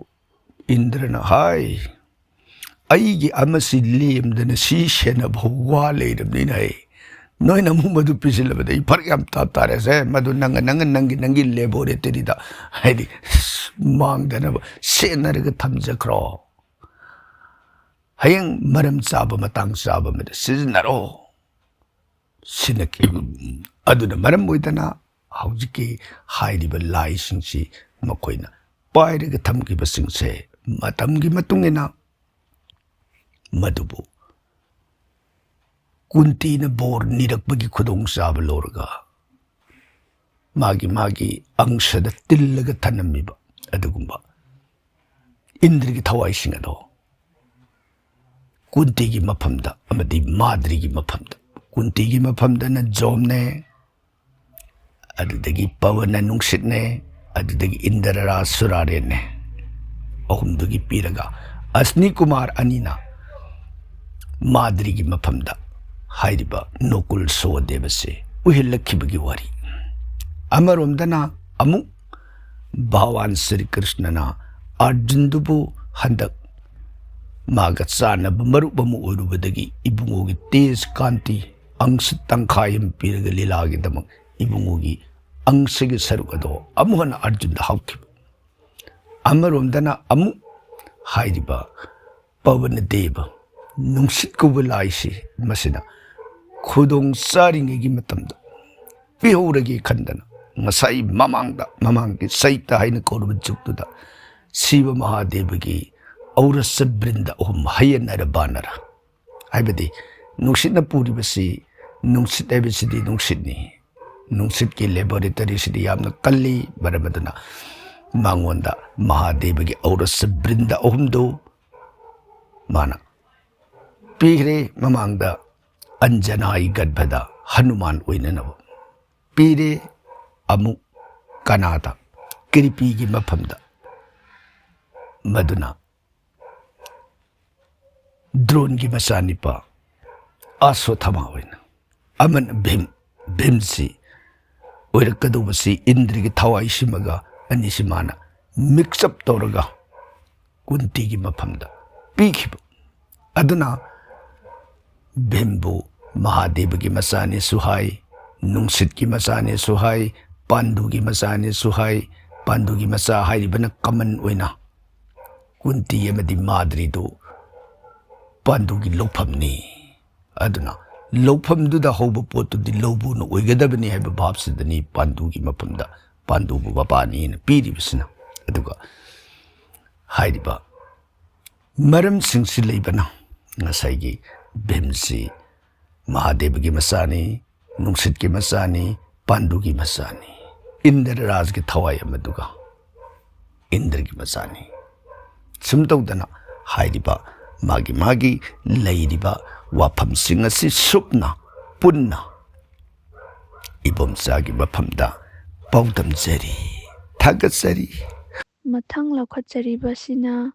ꯏꯟꯗ꯭ꯔꯅ ꯍꯥꯏ, "ꯑꯩꯒꯤ ꯑꯃꯁꯤ ꯂꯦꯝꯗꯅ ꯁꯤ ꯁꯦꯟꯅꯕ ꯋꯥ ꯂꯩꯔꯕꯅꯤꯅ ꯑꯩ, ꯅꯣꯏꯅ ꯑꯃꯨꯛ ꯃꯗꯨ ꯄꯤꯁꯤꯜꯂꯕꯗ ꯑꯩ ꯐꯔꯛ ꯌꯥꯝ ꯇꯥ ꯇꯥꯔꯦ꯫ ꯁꯦ, ꯃꯗꯨ ꯅꯪꯒ, ꯅꯪꯒ, ꯅꯪꯒꯤ, ꯅꯪꯒꯤ ꯂꯦꯕꯣꯔꯦꯇꯔꯤꯗ, ꯍꯥꯏꯗꯤ, ꯃꯥꯡꯗꯅꯕ ꯁꯦꯟꯅꯔꯒ ꯊꯝꯖꯈ꯭ꯔꯣ꯫ ꯍꯌꯦꯡ ꯃꯔꯝ ꯆꯥꯕ, ꯃꯇꯥꯡ ꯆꯥꯕ ꯑꯃꯗ ꯁꯤꯖꯤꯟꯅꯔꯣ"꯫ ꯁꯤꯟꯅꯈꯤ꯫ ꯑꯗꯨꯅ ꯃꯔꯝ ꯑꯣꯏꯗꯅ ꯍꯧꯖꯤꯛꯀꯤ ꯍꯥꯏꯔꯤꯕ ꯂꯥꯏꯁꯤꯡꯁꯤ ꯃꯈꯣꯏꯅ ꯄꯥꯏꯔꯒ ꯊꯝꯈꯤꯕꯁꯤꯡꯁꯦ ꯃꯇꯝꯒꯤ ꯃꯇꯨꯡ ꯏꯟꯅ ꯃꯗꯨꯕꯨ ꯀꯨꯟꯇꯤꯅ ꯕꯣꯔ ꯅꯤꯔꯛꯄꯒꯤ ꯈꯨꯗꯣꯡꯆꯥꯕ ꯂꯧꯔꯒ ꯃꯥꯒꯤ, ꯃꯥꯒꯤ ꯑꯪꯁꯗ ꯇꯤꯜꯂꯒ ꯊꯅꯝꯃꯤꯕ ꯑꯗꯨꯒꯨꯝꯕ ꯏꯟꯗ꯭ꯔꯒꯤ ꯊꯋꯥꯏꯁꯤꯡ ꯑꯗꯣ ꯀꯨꯟꯇꯤꯒꯤ ꯃꯐꯝꯗ ꯑꯃꯗꯤ ꯃꯥꯗ꯭ꯔꯤꯒꯤ ꯃꯐꯝꯗ, ꯀꯨꯟꯇꯤꯒꯤ ꯃꯐꯝꯗꯅ ꯖꯣꯝꯅꯦ, ꯑꯗꯨꯗꯒꯤ ꯄꯋꯟꯅ ꯅꯨꯡꯁꯤꯠꯅꯦ, ꯑꯗꯨꯗꯒꯤ ꯏꯟꯗ꯭ꯔꯔꯥꯖ ꯁꯨꯔꯥꯔꯦꯟꯅꯦ, ꯑꯍꯨꯝꯗꯨꯒꯤ ꯄꯤꯔꯒ ꯑꯁꯅꯤ ꯀꯨꯃꯥꯔ ꯑꯅꯤꯅ ꯃꯥꯗ꯭ꯔꯤꯒꯤ ꯃꯐꯝꯗ ꯍꯥꯏꯔꯤꯕ ꯅꯣꯀꯨꯜ ꯁꯣꯍꯗꯦꯕꯁꯦ ꯑꯣꯏꯍꯜꯂꯛꯈꯤꯕꯒꯤ ꯋꯥꯔꯤ꯫ ꯑꯃꯔꯣꯝꯗꯅ ꯑꯃꯨꯛ ꯚꯒꯋꯥꯟ ꯁ꯭ꯔꯤ ꯀ꯭ꯔꯤꯁꯅꯅ ꯑꯔꯖꯨꯟꯗꯨꯕꯨ ꯍꯟꯗꯛ ꯃꯥꯒ ꯆꯥꯟꯅꯕ ꯃꯔꯨꯞ ꯑꯃ ꯑꯣꯏꯔꯨꯕꯗꯒꯤ ꯏꯕꯨꯡꯉꯣꯒꯤ ꯇꯦꯖ ꯀꯥꯟꯇꯤ ꯑꯪꯁ ꯇꯪꯈꯥꯏ ꯑꯃ ꯄꯤꯔꯒ ꯂꯤꯂꯥꯒꯤꯗꯃꯛ ꯏꯕꯨꯡꯉꯣꯒꯤ ꯑꯪꯁꯒꯤ ꯁꯔꯨꯛ ꯑꯗꯣ ꯑꯃꯨꯛ ꯍꯟꯅ ꯑꯔꯖꯨꯟꯗ ꯍꯥꯞꯈꯤꯕ꯫ ꯑꯃꯔꯣꯝꯗꯅ ꯑꯃꯨꯛ ꯍꯥꯏꯔꯤꯕ ꯄꯕꯅꯗꯦꯕ, ꯅꯨꯡꯁꯤꯠ ꯀꯧꯕ ꯂꯥꯏꯁꯤ, ꯃꯁꯤꯅ ꯈꯨꯗꯣꯡ ꯆꯥꯔꯤꯉꯩꯒꯤ ꯃꯇꯝꯗ ꯄꯤꯍꯧꯔꯒꯦ ꯈꯟꯗꯅ ꯉꯁꯥꯏ ꯃꯃꯥꯡꯗ, ꯃꯃꯥꯡꯒꯤ ꯆꯩꯇ ꯍꯥꯏꯅ ꯀꯧꯔꯕ ꯖꯨꯛꯇꯨꯗ ꯁꯤꯕ ꯃꯍꯥꯗꯦꯕꯒꯤ ꯑꯧꯔꯁ ꯕ꯭ꯔꯤꯟꯗ ꯑꯍꯨꯝ ꯍꯌꯦꯟꯅꯔ ꯕꯥꯅꯔ, ꯍꯥꯏꯕꯗꯤ ꯅꯨꯡꯁꯤꯠꯅ ꯄꯨꯔꯤꯕꯁꯤ, ꯅꯨꯡꯁꯤꯠ ꯍꯥꯏꯕꯁꯤꯗꯤ ꯅꯨꯡꯁꯤꯠꯅꯤ, ꯅꯨꯡꯁꯤꯠꯀꯤ ꯂꯦꯕꯣꯔꯦꯇꯔꯤꯁꯤꯗꯤ ꯌꯥꯝꯅ ꯀꯜꯂꯤ꯫ ꯃꯔꯝ ꯑꯗꯨꯅ ꯃꯉꯣꯟꯗ ꯃꯍꯥꯗꯦꯕꯒꯤ ꯑꯧꯔꯁ ꯕ꯭ꯔꯤꯟꯗ ꯑꯍꯨꯝꯗꯨ ꯃꯥꯅ ꯄꯤꯈ꯭ꯔꯦ꯫ ꯃꯃꯥꯡꯗ ꯑꯟꯖꯅꯥꯏ ꯒꯔꯚꯗ ꯍꯅꯨꯃꯥꯟ ꯑꯣꯏꯅꯅꯕ ꯄꯤꯔꯦ꯫ ꯑꯃꯨꯛ ꯀꯅꯥꯗ, ꯀ꯭ꯔꯤꯄꯤꯒꯤ ꯃꯐꯝꯗ, ꯃꯗꯨꯅ ꯗ꯭ꯔꯣꯟꯒꯤ ꯃꯆꯥꯅꯤꯄꯥ ꯑꯁꯣꯊꯃꯥ ꯑꯣꯏꯅ, ꯑꯃꯅ ꯚꯤꯝ, ꯚꯤꯝꯁꯤ ꯑꯣꯏꯔꯛꯀꯗꯧꯕꯁꯤ ꯏꯟꯗ꯭ꯔꯒꯤ ꯊꯋꯥꯏꯁꯤꯃꯒ ꯑꯅꯤꯁꯤ ꯃꯥꯅ ꯃꯤꯛꯁ ꯑꯞ ꯇꯧꯔꯒ ꯀꯨꯟꯇꯤꯒꯤ ꯃꯐꯝꯗ ꯄꯤꯈꯤꯕ꯫ ꯑꯗꯨꯅ ꯚꯤꯝꯕꯨ ꯃꯍꯥꯗꯦꯕꯒꯤ ꯃꯆꯥꯅꯤꯁꯨ ꯍꯥꯏ, ꯅꯨꯡꯁꯤꯠꯀꯤ ꯃꯆꯥꯅꯤꯁꯨ ꯍꯥꯏ, ꯄꯥꯟꯗꯨꯒꯤ ꯃꯆꯥꯅꯤꯁꯨ ꯍꯥꯏ꯫ ꯄꯥꯟꯗꯨꯒꯤ ꯃꯆꯥ ꯍꯥꯏꯔꯤꯕꯅ ꯀꯃꯟ ꯑꯣꯏꯅ ꯀꯨꯟꯇꯤ ꯑꯃꯗꯤ ꯃꯥꯗ꯭ꯔꯤꯗꯨ ꯄꯥꯟꯗꯨꯒꯤ ꯂꯧꯐꯝꯅꯤ꯫ ꯑꯗꯨꯅ ꯂꯧꯐꯝꯗꯨꯗ ꯍꯧꯕ ꯄꯣꯠꯇꯨꯗꯤ ꯂꯧꯕꯨꯅ ꯑꯣꯏꯒꯗꯕꯅꯤ ꯍꯥꯏꯕ ꯚꯥꯞꯁꯤꯗꯅꯤ ꯄꯥꯟꯗꯨꯒꯤ ꯃꯐꯝꯗ ꯄꯥꯟꯗꯨꯕꯨ ꯃꯄꯥꯅꯤꯅ ꯄꯤꯔꯤꯕꯁꯤꯅ꯫ ꯑꯗꯨꯒ ꯍꯥꯏꯔꯤꯕ ꯃꯔꯝꯁꯤꯡꯁꯤ ꯂꯩꯕꯅ ꯉꯁꯥꯏꯒꯤ ꯚꯤꯝꯁꯤ ꯃꯍꯥꯗꯦꯕꯒꯤ ꯃꯆꯥꯅꯤ, ꯅꯨꯡꯁꯤꯠꯀꯤ ꯃꯆꯥꯅꯤ, ꯄꯥꯟꯗꯨꯒꯤ ꯃꯆꯥꯅꯤ, ꯏꯟꯗ꯭ꯔ ꯔꯥꯖꯒꯤ ꯊꯋꯥꯏ ꯑꯃꯗꯨꯒ ꯏꯟꯗ꯭ꯔꯒꯤ ꯃꯆꯥꯅꯤ꯫ ꯁꯨꯝ ꯇꯧꯗꯅ ꯍꯥꯏꯔꯤꯕ ꯃꯥꯒꯤ ꯃꯥꯒꯤ ꯂꯩꯔꯤꯕ ꯋꯥꯐꯝꯁꯤꯡ ꯑꯁꯤ ꯁꯨꯞꯅ ꯄꯨꯟꯅ ꯏꯕꯣꯝꯆꯥꯒꯤ ꯃꯐꯝꯗ ꯄꯥꯎꯗꯝꯖꯔꯤ, ꯊꯥꯒꯠꯆꯔꯤ꯫ ꯃꯊꯪ ꯂꯧꯈꯠꯆꯔꯤꯕꯁꯤꯅ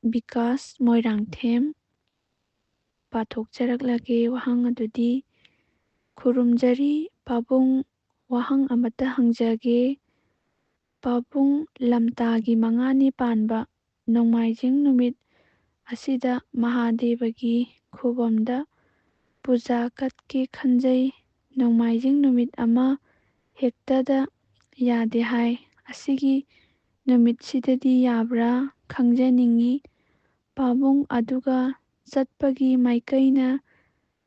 ꯕꯤꯀꯥꯁ ꯃꯣꯏꯔꯥꯡꯊꯦꯝ꯫ ꯄꯥꯊꯣꯛꯆꯔꯛꯂꯒꯦ ꯋꯥꯍꯪ ꯑꯗꯨꯗꯤ꯫ ꯈꯨꯔꯨꯝꯖꯔꯤ ꯄꯥꯕꯨꯡ, ꯋꯥꯍꯪ ꯑꯃꯠꯇ ꯍꯪꯖꯒꯦ꯫ ꯄꯥꯕꯨꯡ, ꯂꯝꯇꯥꯒꯤ ꯃꯉꯥꯅꯤ ꯄꯥꯟꯕ ꯅꯣꯡꯃꯥꯏꯖꯤꯡ ꯅꯨꯃꯤꯠ ꯑꯁꯤꯗ ꯃꯍꯥꯗꯦꯕꯒꯤ ꯈꯨꯕꯝꯗ ꯄꯨꯖꯥ ꯀꯠꯀꯦ ꯈꯟꯖꯩ꯫ ꯅꯣꯡꯃꯥꯏꯖꯤꯡ ꯅꯨꯃꯤꯠ ꯑꯃ ꯍꯦꯛꯇꯗ ꯌꯥꯗꯦ ꯍꯥꯏ꯫ ꯑꯁꯤꯒꯤ ꯅꯨꯃꯤꯠꯁꯤꯗꯗꯤ ꯌꯥꯕ꯭ꯔꯥ ꯈꯪꯖꯅꯤꯡꯏ꯫ ꯄꯥꯕꯨꯡ ꯑꯗꯨꯒ ꯆꯠꯄꯒꯤ ꯃꯥꯏꯀꯩꯅ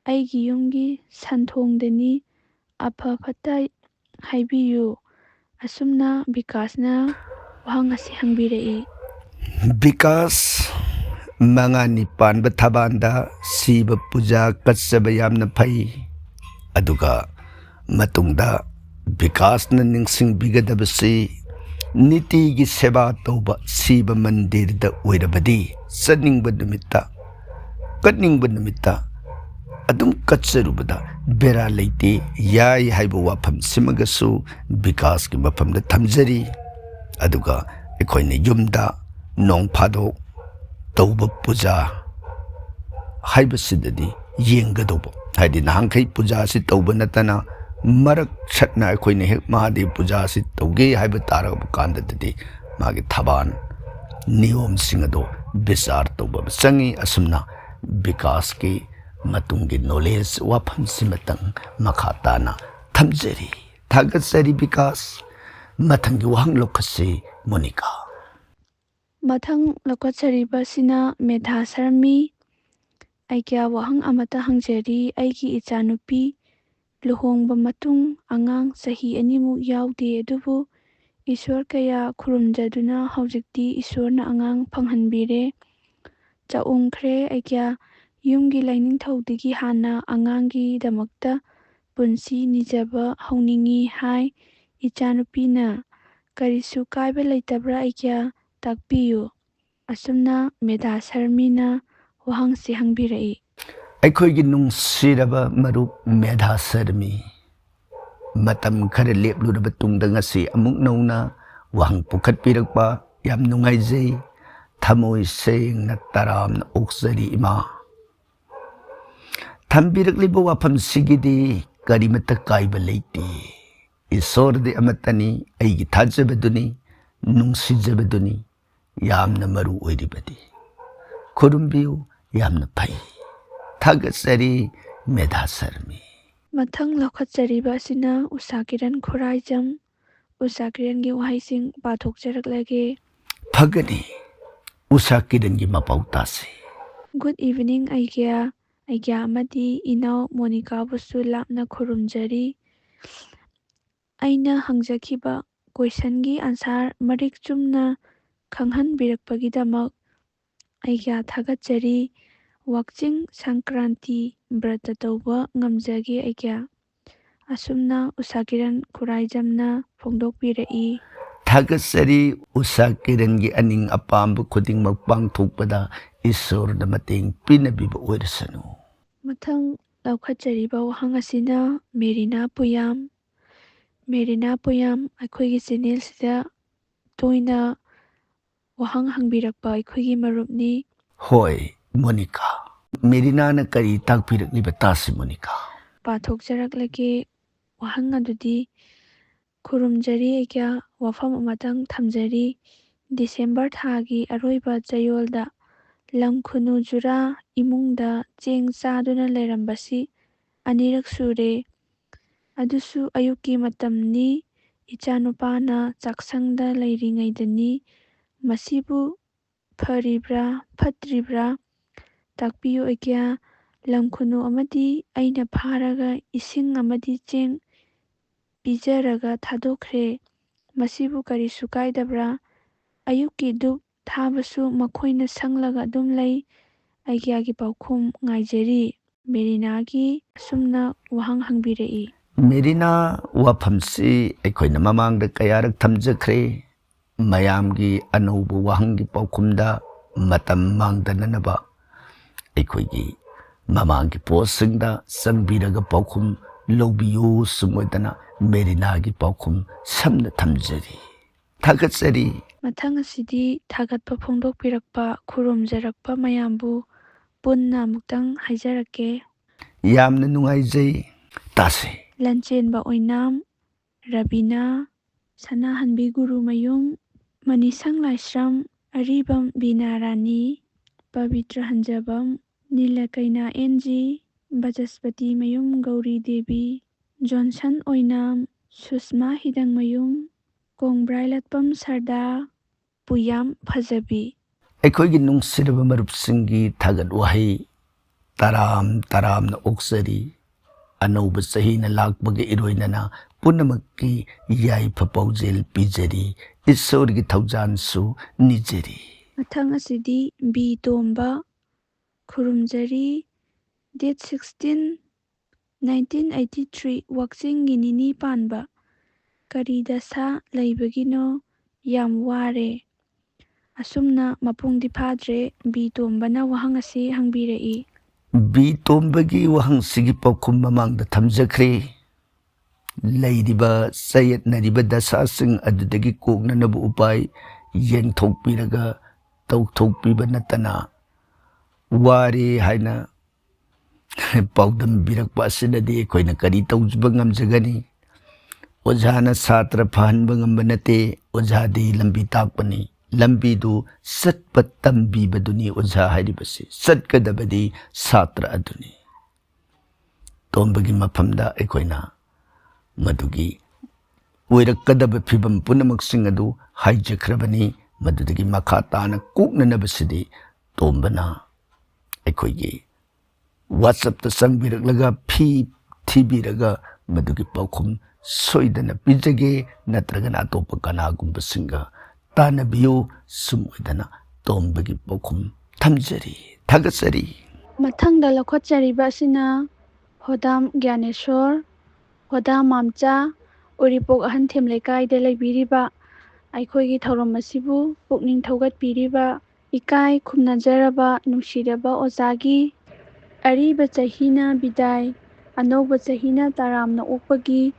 ꯑꯩꯒꯤ ꯌꯨꯝꯒꯤ ꯁꯟꯊꯣꯡꯗꯅꯤ꯫ ꯑꯐ ꯐꯠꯇ ꯍꯥꯏꯕꯤꯌꯨ꯫ ꯑꯁꯨꯝꯅ ꯕꯤꯀꯥꯁꯅ ꯋꯥꯍꯪ ꯑꯁꯤ ꯍꯪꯕꯤꯔꯛꯏ꯫ ꯕꯤꯀꯥꯁ, ꯃꯉꯥꯅꯤ ꯄꯥꯟꯕ ꯊꯕꯥꯟꯗ ꯁꯤꯕ ꯄꯨꯖꯥ ꯀꯠꯆꯕ ꯌꯥꯝꯅ ꯐꯩ꯫ ꯑꯗꯨꯒ ꯃꯇꯨꯡꯗ ꯕꯤꯀꯥꯁꯅ ꯅꯤꯡꯁꯤꯡꯕꯤꯒꯗꯕꯁꯤ, ꯅꯤꯇꯤꯒꯤ ꯁꯦꯕꯥ ꯇꯧꯕ ꯁꯤꯕ ꯃꯟꯗꯤꯔꯗ ꯑꯣꯏꯔꯕꯗꯤ ꯆꯠꯅꯤꯡꯕ ꯅꯨꯃꯤꯠꯇ, ꯀꯠꯅꯤꯡꯕ ꯅꯨꯃꯤꯠꯇ ꯑꯗꯨꯝ ꯀꯠꯆꯔꯨꯕꯗ ꯕꯦꯔꯥ ꯂꯩꯇꯦ, ꯌꯥꯏ ꯍꯥꯏꯕ ꯋꯥꯐꯝꯁꯤꯃꯒꯁꯨ ꯕꯤꯀꯥꯁꯀꯤ ꯃꯐꯝꯗ ꯊꯝꯖꯔꯤ꯫ ꯑꯗꯨꯒ ꯑꯩꯈꯣꯏꯅ ꯌꯨꯝꯗ ꯅꯣꯡ ꯐꯥꯗꯣꯛ ꯇꯧꯕ ꯄꯨꯖꯥ ꯍꯥꯏꯕꯁꯤꯗꯗꯤ ꯌꯦꯡꯒꯗꯧꯕ, ꯍꯥꯏꯗꯤ ꯅꯍꯥꯟꯈꯩ ꯄꯨꯖꯥꯁꯤ ꯇꯧꯕ ꯅꯠꯇꯅ ꯃꯔꯛ ꯁꯠꯅ ꯑꯩꯈꯣꯏꯅ ꯍꯦꯛ ꯃꯍꯥꯗꯦꯕ ꯄꯨꯖꯥꯁꯤ ꯇꯧꯒꯦ ꯍꯥꯏꯕ ꯇꯥꯔꯕ ꯀꯥꯟꯗꯗꯤ ꯃꯥꯒꯤ ꯊꯕꯥꯟ ꯅꯤꯌꯣꯝꯁꯤꯡ ꯑꯗꯣ ꯕꯤꯆꯥꯔ ꯇꯧꯕ ꯑꯃ ꯆꯪꯉꯤ꯫ ꯑꯁꯨꯝꯅ ꯕꯤꯀꯥꯁꯀꯤ ꯃꯇꯨꯡꯒꯤ ꯅꯣꯂꯦꯖ ꯋꯥꯐꯝꯁꯤꯃꯇꯪ ꯃꯈꯥ ꯇꯥꯅ ꯊꯝꯖꯔꯤ꯫ ꯊꯥꯒꯠꯆꯔꯤ ꯕꯤꯀꯥꯁ꯫ ꯃꯊꯪꯒꯤ ꯋꯥꯍꯪ ꯂꯧꯈꯠꯁꯤ ꯃꯣꯅꯤꯀꯥ꯫ ꯃꯊꯪ ꯂꯧꯈꯠꯆꯔꯤꯕꯁꯤꯅ ꯃꯦꯙꯥ ꯁꯔꯃꯤ꯫ ꯑꯩꯒꯤ ꯋꯥꯍꯪ ꯑꯃꯇ ꯍꯪꯖꯔꯤ꯫ ꯑꯩꯒꯤ ꯏꯆꯥꯅꯨꯄꯤ ꯂꯨꯍꯣꯡꯕ ꯃꯇꯨꯡ ꯑꯉꯥꯡ ꯆꯍꯤ ꯑꯅꯤꯃꯨꯛ ꯌꯥꯎꯗꯦ, ꯑꯗꯨꯕꯨ ꯏꯁꯣꯔ ꯀꯌꯥ ꯈꯨꯔꯨꯝꯖꯗꯨꯅ ꯍꯧꯖꯤꯛꯇꯤ ꯏꯁꯣꯔꯅ ꯑꯉꯥꯡ ꯐꯪꯍꯟꯕꯤꯔꯦ꯫ ꯆꯥꯛꯎꯝꯈ꯭ꯔꯦ꯫ ꯑꯩꯒꯤ ꯌꯨꯝꯒꯤ ꯂꯥꯏꯅꯤꯡꯊꯧꯗꯒꯤ ꯍꯥꯟꯅ ꯑꯉꯥꯡꯒꯤꯗꯃꯛꯇ ꯄꯨꯟꯁꯤ ꯅꯤꯖꯕ ꯍꯧꯅꯤꯡꯏ ꯍꯥꯏ ꯏꯆꯥꯅꯨꯄꯤꯅ꯫ ꯀꯔꯤꯁꯨ ꯀꯥꯏꯕ ꯂꯩꯇꯕ꯭ꯔꯥ ꯑꯩꯒꯤ? ꯇꯥꯛꯄꯤꯌꯨ꯫ ꯑꯁꯨꯝꯅ ꯃꯦꯙꯥ ꯁꯔꯃꯤꯅ ꯋꯥꯍꯪꯁꯤ ꯍꯪꯕꯤꯔꯛꯏ꯫ ꯑꯩꯈꯣꯏꯒꯤ ꯅꯨꯡꯁꯤꯔꯕ ꯃꯔꯨꯞ ꯃꯦꯙꯥ ꯁꯔꯃꯤ, ꯃꯇꯝ ꯈꯔ ꯂꯦꯞꯂꯨꯔꯕ ꯇꯨꯡꯗ ꯉꯁꯤ ꯑꯃꯨꯛ ꯅꯧꯅ ꯋꯥꯍꯪ ꯄꯨꯈꯠꯄꯤꯔꯛꯄ ꯌꯥꯝ ꯅꯨꯡꯉꯥꯏꯖꯩ꯫ ꯊꯃꯣꯏ ꯁꯦꯡꯅ ꯇꯔꯥꯝꯅ ꯑꯣꯛꯆꯔꯤ ꯏꯃꯥ꯫ ꯊꯝꯕꯤꯔꯛꯂꯤꯕ ꯋꯥꯐꯝꯁꯤꯒꯤꯗꯤ ꯀꯔꯤꯃꯠꯇ ꯀꯥꯏꯕ ꯂꯩꯇꯦ꯫ ꯏꯁꯣꯔꯗꯤ ꯑꯃꯠꯇꯅꯤ, ꯑꯩꯒꯤ ꯊꯥꯖꯕꯗꯨꯅꯤ, ꯅꯨꯡꯁꯤꯖꯕꯗꯨꯅꯤ ꯌꯥꯝꯅ ꯃꯔꯨ ꯑꯣꯏꯔꯤꯕꯗꯤ꯫ ꯈꯨꯔꯨꯝꯕꯤꯌꯨ꯫ ꯌꯥꯝꯅ ꯐꯩ꯫ ꯊꯥꯒꯠꯆꯔꯤ, ꯃꯦꯙꯥ ꯁꯔꯃꯤ꯫ ꯃꯊꯪ ꯂꯧꯈꯠꯆꯔꯤꯕ ꯑꯁꯤꯅ ꯎꯁꯥ ꯀꯤꯔꯟ ꯈꯨꯔꯥꯏꯖꯝ꯫ ꯎꯁꯥ ꯀꯤꯔꯟꯒꯤ ꯋꯥꯍꯩꯁꯤꯡ ꯄꯥꯊꯣꯛꯆꯔꯛꯂꯒꯦ꯫ ꯐꯒꯅꯤ꯫ ꯎꯁꯥ ꯀꯤꯔꯟꯒꯤ ꯃꯄꯥꯎ ꯇꯥꯁꯤ꯫ Good evening, ꯑꯩꯒ꯭ꯌꯥ꯫ ꯑꯩꯒ꯭ꯌꯥ ꯑꯃꯗꯤ ꯏꯅꯥꯎ ꯃꯣꯅꯤꯀꯥꯕꯨꯁꯨ ꯂꯥꯞꯅ ꯈꯨꯔꯨꯝꯖꯔꯤ꯫ ꯑꯩꯅ ꯍꯪꯖꯈꯤꯕ questionꯒꯤ answer ꯃꯔꯤꯛ ꯆꯨꯝꯅ ꯈꯪꯍꯟꯕꯤꯔꯛꯄꯒꯤꯗꯃꯛ ꯑꯩꯒ꯭ꯌꯥ ꯊꯥꯒꯠꯆꯔꯤ꯫ ꯋꯥꯛꯆꯤꯡ ꯁꯪꯀ꯭ꯔꯥꯟꯇꯤ ꯕ꯭ꯔꯇ ꯇꯧꯕ ꯉꯝꯖꯒꯦ ꯑꯩꯒ꯭ꯌꯥ꯫ ꯑꯁꯨꯝꯅ ꯎꯁꯥ ꯀꯤꯔꯟ ꯈꯨꯔꯥꯏꯖꯝꯅ ꯐꯣꯡꯗꯣꯛꯄꯤꯔꯛꯏ꯫ ꯊꯥꯒꯠꯆꯔꯤ꯫ ꯎꯁꯥ ꯀꯤꯔꯟꯒꯤ ꯑꯅꯤꯡ ꯑꯄꯥꯝꯕ ꯈꯨꯗꯤꯡꯃꯛ ꯄꯥꯡꯊꯣꯛꯄꯗ ꯏꯁꯣꯔꯅ ꯃꯇꯦꯡ ꯄꯤꯅꯕꯤꯕ ꯑꯣꯏꯔꯁꯅꯨ꯫ ꯃꯊꯪ ꯂꯧꯈꯠꯆꯔꯤꯕ ꯋꯥꯍꯪ ꯑꯁꯤꯅ ꯃꯦꯔꯤꯅꯥ ꯄꯨꯌꯥꯝ꯫ ꯃꯦꯔꯤꯅꯥ ꯄꯨꯌꯥꯝ ꯑꯩꯈꯣꯏꯒꯤ channelꯁꯤꯗ ꯇꯣꯏꯅ ꯋꯥꯍꯪ ꯍꯪꯕꯤꯔꯛꯄ ꯑꯩꯈꯣꯏꯒꯤ ꯃꯔꯨꯞꯅꯤ꯫ ꯍꯣꯏ, ꯃꯣꯅꯤꯀꯥ꯫ ꯃꯦꯔꯤꯅꯥꯅ ꯀꯔꯤ ꯇꯥꯛꯄꯤꯔꯛꯂꯤꯕ ꯇꯥꯁꯤ, ꯃꯣꯅꯤꯀꯥ꯫ ꯄꯥꯊꯣꯛꯆꯔꯛꯂꯒꯦ꯫ ꯋꯥꯍꯪ ꯑꯗꯨꯗꯤ, ꯈꯨꯔꯨꯝꯖꯔꯤ ꯑꯩꯒ꯭ꯌꯥ꯫ ꯋꯥꯐꯝ ꯑꯃꯇꯪ ꯊꯝꯖꯔꯤ꯫ December ꯊꯥꯒꯤ ꯑꯔꯣꯏꯕ ꯆꯌꯣꯜꯗ ꯂꯝ ꯈꯨꯅꯨ ꯖꯨꯔꯥ ꯏꯃꯨꯡꯗ ꯆꯦꯡ ꯆꯥꯗꯨꯅ ꯂꯩꯔꯝꯕꯁꯤ ꯑꯅꯤꯔꯛ ꯁꯨꯔꯦ꯫ ꯑꯗꯨꯁꯨ ꯑꯌꯨꯛꯀꯤ ꯃꯇꯝꯅꯤ꯫ ꯏꯆꯥꯅꯨꯄꯥꯅ ꯆꯥꯛꯁꯪꯗ ꯂꯩꯔꯤꯉꯩꯗꯅꯤ꯫ ꯃꯁꯤꯕꯨ ꯐꯔꯤꯕ꯭ꯔꯥ ꯐꯠꯇ꯭ꯔꯤꯕ꯭ꯔꯥ ꯇꯥꯛꯄꯤꯌꯨ ꯑꯩꯒ꯭ꯌꯥ꯫ ꯂꯝ ꯈꯨꯅꯨ ꯑꯃꯗꯤ ꯑꯩꯅ ꯐꯥꯔꯒ ꯏꯁꯤꯡ ꯑꯃꯗꯤ ꯆꯦꯡ ꯄꯤꯖꯔꯒ ꯊꯥꯗꯣꯛꯈ꯭ꯔꯦ꯫ ꯃꯁꯤꯕꯨ ꯀꯔꯤꯁꯨ ꯀꯥꯏꯗꯕ꯭ꯔꯥ? ꯑꯌꯨꯛꯀꯤ ꯙꯨꯞ ꯊꯥꯕꯁꯨ ꯃꯈꯣꯏꯅ ꯁꯪꯂꯒ ꯑꯗꯨꯝ ꯂꯩ꯫ ꯑꯩꯒ꯭ꯌꯥꯒꯤ ꯄꯥꯎꯈꯨꯝ ꯉꯥꯏꯖꯔꯤ꯫ ꯃꯦꯔꯤꯅꯥꯒꯤ ꯑꯁꯨꯝꯅ ꯋꯥꯍꯪ ꯍꯪꯕꯤꯔꯛꯏ꯫ ꯃꯦꯔꯤꯅꯥ, ꯋꯥꯐꯝꯁꯤ ꯑꯩꯈꯣꯏꯅ ꯃꯃꯥꯡꯗ ꯀꯌꯥꯔꯛ ꯊꯝꯖꯈ꯭ꯔꯦ꯫ ꯃꯌꯥꯝꯒꯤ ꯑꯅꯧꯕ ꯋꯥꯍꯪꯒꯤ ꯄꯥꯎꯈꯨꯝꯗ ꯃꯇꯝ ꯃꯥꯡꯗꯅꯅꯕ ꯑꯩꯈꯣꯏꯒꯤ ꯃꯃꯥꯡꯒꯤ postꯁꯤꯡꯗ ꯆꯪꯕꯤꯔꯒ ꯄꯥꯎꯈꯨꯝ ꯂꯧꯕꯤꯌꯨ꯫ ꯁꯨꯝ ꯑꯣꯏꯗꯅ ꯃꯦꯔꯤꯅꯥꯒꯤ ꯄꯥꯎꯈꯨꯝ ꯁꯝꯅ ꯊꯝꯖꯔꯤ꯫ ꯊꯥꯒꯠꯆꯔꯤ꯫ ꯃꯊꯪ ꯑꯁꯤꯗꯤ ꯊꯥꯒꯠꯄ ꯐꯣꯡꯗꯣꯛꯄꯤꯔꯛꯄ, ꯈꯨꯔꯨꯝꯖꯔꯛꯄ ꯃꯌꯥꯝꯕꯨ ꯄꯨꯟꯅ ꯑꯃꯨꯛꯇꯪ ꯍꯥꯏꯖꯔꯛꯀꯦ꯫ ꯌꯥꯝꯅ ꯅꯨꯡꯉꯥꯏꯖꯩ꯫ ꯇꯥꯁꯤ꯫ ꯂꯟꯆꯦꯟꯕ ꯑꯣꯏꯅꯥꯝ, ꯔꯕꯤꯅꯥ, ꯁꯅꯥꯍꯟꯕꯤ ꯒꯨꯔꯨꯃꯌꯨꯝ, ꯃꯅꯤꯁꯪ ꯂꯥꯏꯁ꯭ꯔꯝ, ꯑꯔꯤꯕꯝ ꯕꯤꯅꯥ ꯔꯥꯅꯤ, ꯄꯕꯤꯇ꯭ꯔ ꯍꯟꯖꯕꯝ, ꯅꯤꯂꯀꯩꯅꯥ ꯑꯦꯟ ꯖꯤ, ꯕꯆꯁꯄꯇꯤ ꯃꯌꯨꯝ ꯒꯧꯔꯤ ꯗꯦꯕꯤ, ꯖꯣꯟꯁꯟ ꯑꯣꯏꯅꯥꯝ, ꯁꯨꯁꯃꯥ ꯍꯤꯗꯪꯃꯌꯨꯝ, ꯀꯣꯡꯕ꯭ꯔꯥꯏꯂꯠꯄꯝ ꯁꯔꯗꯥ, ꯄꯨꯌꯥꯝ ꯐꯖꯕꯤ꯫ ꯑꯩꯈꯣꯏꯒꯤ ꯅꯨꯡꯁꯤꯔꯕ ꯃꯔꯨꯞꯁꯤꯡꯒꯤ ꯊꯥꯒꯠ ꯋꯥꯍꯩ ꯇꯔꯥꯝ ꯇꯔꯥꯝꯅ ꯑꯣꯛꯆꯔꯤ꯫ ꯑꯅꯧꯕ ꯆꯍꯤꯅ ꯂꯥꯛꯄꯒ ꯏꯔꯣꯏꯅꯅ ꯄꯨꯝꯅꯃꯛꯀꯤ ꯌꯥꯏꯐ ꯄꯥꯎꯖꯦꯜ ꯄꯤꯖꯔꯤ꯫ ꯏꯁꯣꯔꯒꯤ ꯊꯧꯖꯥꯜꯁꯨ ꯅꯤꯖꯔꯤ꯫ ꯃꯊꯪ ꯑꯁꯤꯗꯤ ꯕꯤ ꯇꯣꯝꯕ, ꯈꯨꯔꯨꯝꯖꯔꯤ꯫ Date sixteen, nineteen eighty three, ꯋꯥꯛꯆꯤꯡꯒꯤ ꯅꯤꯅꯤ ꯄꯥꯟꯕ꯫ ꯀꯔꯤ ꯗꯁꯥ ꯂꯩꯕꯒꯤꯅꯣ? ꯌꯥꯝ ꯋꯥꯔꯦ꯫ ꯑꯁꯨꯝꯅ ꯃꯄꯨꯡꯗꯤ ꯐꯥꯗ꯭ꯔꯦ꯫ ꯕꯤ ꯇꯣꯝꯕꯅ ꯋꯥꯍꯪ ꯑꯁꯤ ꯍꯪꯕꯤꯔꯛꯏ꯫ ꯕꯤ ꯇꯣꯝꯕꯒꯤ ꯋꯥꯍꯪꯁꯤꯒꯤ ꯄꯥꯎꯈꯨꯝ ꯃꯃꯥꯡꯗ ꯊꯝꯖꯈ꯭ꯔꯦ꯫ ꯂꯩꯔꯤꯕ ꯆꯌꯦꯠꯅꯔꯤꯕ ꯗꯁꯥꯁꯤꯡ ꯑꯗꯨꯗꯒꯤ ꯀꯣꯛꯅꯅꯕ ꯎꯄꯥꯏ ꯌꯦꯡꯊꯣꯛꯄꯤꯔꯒ ꯇꯧꯊꯣꯛꯄꯤꯕ ꯅꯠꯇꯅ, ꯋꯥꯔꯦ ꯍꯥꯏꯅ ꯄꯥꯎꯗꯝꯕꯤꯔꯛꯄ ꯑꯁꯤꯅꯗꯤ ꯑꯩꯈꯣꯏꯅ ꯀꯔꯤ ꯇꯧꯖꯕ ꯉꯝꯖꯒꯅꯤ? ꯑꯣꯖꯥꯅ ꯁꯥꯇ꯭ꯔ ꯐꯍꯟꯕ ꯉꯝꯕ ꯅꯠꯇꯦ꯫ ꯑꯣꯖꯥꯗꯤ ꯂꯝꯕꯤ ꯇꯥꯛꯄꯅꯤ꯫ ꯂꯝꯕꯤꯗꯨ ꯆꯠꯄ ꯇꯝꯕꯤꯕꯗꯨꯅꯤ ꯑꯣꯖꯥ ꯍꯥꯏꯔꯤꯕꯁꯤ꯫ ꯆꯠꯀꯗꯕꯗꯤ ꯁꯥꯇ꯭ꯔ ꯑꯗꯨꯅꯤ꯫ ꯇꯣꯝꯕꯒꯤ ꯃꯐꯝꯗ ꯑꯩꯈꯣꯏꯅ ꯃꯗꯨꯒꯤ ꯑꯣꯏꯔꯛꯀꯗꯕ ꯐꯤꯕꯝ ꯄꯨꯝꯅꯃꯛꯁꯤꯡ ꯑꯗꯨ ꯍꯥꯏꯖꯈ꯭ꯔꯕꯅꯤ꯫ ꯃꯗꯨꯗꯒꯤ ꯃꯈꯥ ꯇꯥꯅ ꯀꯣꯛꯅꯅꯕꯁꯤꯗꯤ ꯇꯣꯝꯕꯅ ꯑꯩꯈꯣꯏꯒꯤ WhatsApp-ꯇ ꯆꯪꯕꯤꯔꯛꯂꯒ ꯐꯤ ꯊꯤꯕꯤꯔꯒ ꯃꯗꯨꯒꯤ ꯄꯥꯎꯈꯨꯝ ꯁꯣꯏꯗꯅ ꯄꯤꯖꯒꯦ, ꯅꯠꯇ꯭ꯔꯒꯅ ꯑꯇꯣꯞꯄ ꯀꯅꯥꯒꯨꯝꯕꯁꯤꯡꯒ ꯇꯥꯟꯅꯕꯤꯌꯨ꯫ ꯁꯨꯝ ꯑꯣꯏꯗꯅ ꯇꯣꯝꯕꯒꯤ ꯄꯥꯎꯈꯨꯝ ꯊꯝꯖꯔꯤ꯫ ꯊꯥꯒꯠꯆꯔꯤ꯫ ꯃꯊꯪꯗ ꯂꯧꯈꯠꯆꯔꯤꯕ ꯑꯁꯤꯅ ꯍꯣꯗꯥꯝ ꯒ꯭ꯌꯥꯅꯦꯁꯣꯔ, ꯍꯣꯗꯥꯝ ꯃꯥꯝꯆꯥ, ꯎꯔꯤꯄꯣꯛ ꯑꯍꯟꯊꯦꯝ ꯂꯩꯀꯥꯏꯗ ꯂꯩꯕꯤꯔꯤꯕ ꯑꯩꯈꯣꯏꯒꯤ ꯊꯧꯔꯝ ꯑꯁꯤꯕꯨ ꯄꯨꯛꯅꯤꯡ ꯊꯧꯒꯠꯄꯤꯔꯤꯕ ꯏꯀꯥꯏ ꯈꯨꯝꯅꯖꯔꯕ ꯅꯨꯡꯁꯤꯔꯕ ꯑꯣꯖꯥꯒꯤ ꯑꯔꯤꯕ ꯆꯍꯤꯅ ꯕꯤꯗꯥꯏ, ꯑꯅꯧꯕ ꯆꯍꯤꯅ ꯇꯔꯥꯝꯅ ꯑꯣꯛꯄꯒꯤ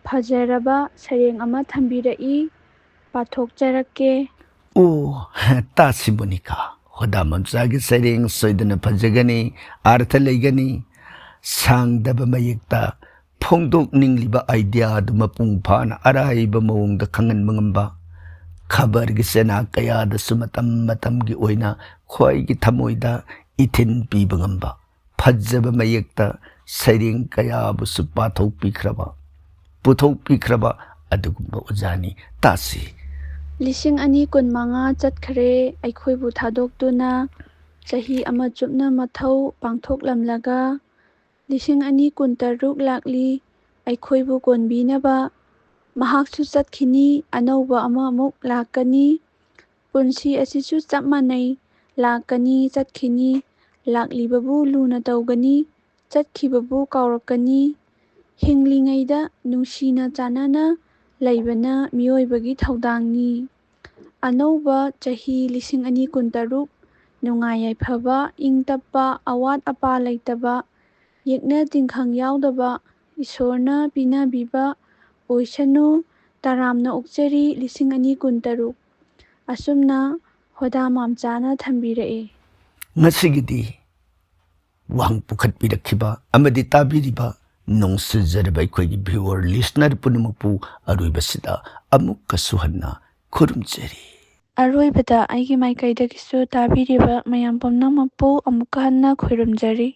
ꯐꯖꯔꯕ ꯁꯩꯔꯦꯡ ꯑꯃ ꯊꯝꯕꯤꯔꯛꯏ꯫ ꯄꯥꯊꯣꯛꯆꯔꯛꯀꯦ꯫ ꯑꯣ, ꯇꯥꯁꯤ ꯃꯣꯅꯤꯀꯥ, ꯍꯣꯗꯥ ꯃꯝꯆꯥꯒꯤ ꯁꯩꯔꯦꯡ ꯁꯣꯏꯗꯅ ꯐꯖꯒꯅꯤ, ꯑꯥꯔꯊ ꯂꯩꯒꯅꯤ꯫ ꯁꯥꯡꯗꯕ ꯃꯌꯦꯛꯇ ꯐꯣꯡꯗꯣꯛꯅꯤꯡꯂꯤꯕ idea ꯑꯗꯨ ꯃꯄꯨꯡ ꯐꯥꯅ ꯑꯔꯥꯏꯕ ꯃꯑꯣꯡꯗ ꯈꯪꯍꯟꯕ ꯉꯝꯕ, ꯈꯕꯔꯒꯤ ꯆꯦꯅꯥ ꯀꯌꯥꯗꯁꯨ ꯃꯇꯝ ꯃꯇꯝꯒꯤ ꯑꯣꯏꯅ ꯈ꯭ꯋꯥꯏꯒꯤ ꯊꯃꯣꯏꯗ ꯏꯊꯤꯟ ꯄꯤꯕ ꯉꯝꯕ ꯐꯖꯕ ꯃꯌꯦꯛꯇ ꯁꯩꯔꯦꯡ ꯀꯌꯥꯕꯨꯁꯨ ꯄꯥꯊꯣꯛꯄꯤꯈ꯭ꯔꯕ, ꯄꯨꯊꯣꯛꯄꯤꯈ꯭ꯔꯕ ꯑꯗꯨꯒꯨꯝꯕ ꯑꯣꯖꯥꯅꯤ꯫ ꯇꯥꯁꯤ꯫ ꯂꯤꯁꯤꯡ ꯑꯅꯤ ꯀꯨꯟꯃꯉꯥ ꯆꯠꯈ꯭ꯔꯦ ꯑꯩꯈꯣꯏꯕꯨ ꯊꯥꯗꯣꯛꯇꯨꯅ꯫ ꯆꯍꯤ ꯑꯃ ꯆꯨꯞꯅ ꯃꯊꯧ ꯄꯥꯡꯊꯣꯛꯂꯝꯂꯒ ꯂꯤꯁꯤꯡ ꯑꯅꯤ ꯀꯨꯟꯇꯔꯨꯛ ꯂꯥꯛꯂꯤ ꯑꯩꯈꯣꯏꯕꯨ ꯀꯣꯟꯕꯤꯅꯕ꯫ ꯃꯍꯥꯛꯁꯨ ꯆꯠꯈꯤꯅꯤ, ꯑꯅꯧꯕ ꯑꯃꯃꯨꯛ ꯂꯥꯛꯀꯅꯤ꯫ ꯄꯨꯟꯁꯤ ꯑꯁꯤꯁꯨ ꯆꯞ ꯃꯥꯟꯅꯩ, ꯂꯥꯛꯀꯅꯤ, ꯆꯠꯈꯤꯅꯤ꯫ ꯂꯥꯛꯂꯤꯕꯕꯨ ꯂꯨꯅ ꯇꯧꯒꯅꯤ, ꯆꯠꯈꯤꯕꯕꯨ ꯀꯥꯎꯔꯛꯀꯅꯤ꯫ ꯍꯤꯡꯂꯤꯉꯩꯗ ꯅꯨꯡꯁꯤꯅ ꯆꯥꯟꯅꯅ ꯂꯩꯕꯅ ꯃꯤꯑꯣꯏꯕꯒꯤ ꯊꯧꯗꯥꯡꯅꯤ꯫ ꯑꯅꯧꯕ ꯆꯍꯤ ꯂꯤꯁꯤꯡ ꯑꯅꯤ ꯀꯨꯟꯇꯔꯨꯛ ꯅꯨꯡꯉꯥꯏ ꯌꯥꯏꯐꯕ, ꯏꯪ ꯇꯞꯄ, ꯑꯋꯥꯠ ꯑꯄꯥ ꯂꯩꯇꯕ, ꯌꯦꯛꯅ ꯇꯤꯟꯈꯪ ꯌꯥꯎꯗꯕ, ꯏꯁꯣꯔꯅ ꯄꯤꯅꯕꯤꯕ ꯑꯣꯏꯁꯅꯨ꯫ ꯇꯔꯥꯝꯅ ꯑꯣꯛꯆꯔꯤ ꯂꯤꯁꯤꯡ ꯑꯅꯤ ꯀꯨꯟꯇꯔꯨꯛ꯫ ꯑꯁꯨꯝꯅ ꯍꯣꯗꯥ ꯃꯥꯝꯆꯥꯅ ꯊꯝꯕꯤꯔꯛꯏ꯫ ꯉꯁꯤꯒꯤꯗꯤ ꯋꯥꯍꯪ ꯄꯨꯈꯠꯄꯤꯔꯛꯈꯤꯕ ꯑꯃꯗꯤ ꯇꯥꯕꯤꯔꯤꯕ ꯅꯨꯡꯁꯤꯖꯔꯕ ꯑꯩꯈꯣꯏꯒꯤ viewer, listener ꯄꯨꯝꯅꯃꯛꯄꯨ ꯑꯔꯣꯏꯕꯁꯤꯗ ꯑꯃꯨꯛꯀꯁꯨ ꯍꯟꯅ ꯈꯨꯔꯨꯝꯖꯔꯤ꯫ ꯑꯔꯣꯏꯕꯗ ꯑꯩꯒꯤ ꯃꯥꯏꯀꯩꯗꯒꯤꯁꯨ ꯇꯥꯕꯤꯔꯤꯕ ꯃꯌꯥꯝ ꯄꯨꯝꯅꯃꯛꯄꯨ ꯑꯃꯨꯛꯀ ꯍꯟꯅ ꯈꯨꯔꯨꯝꯖꯔꯤ꯫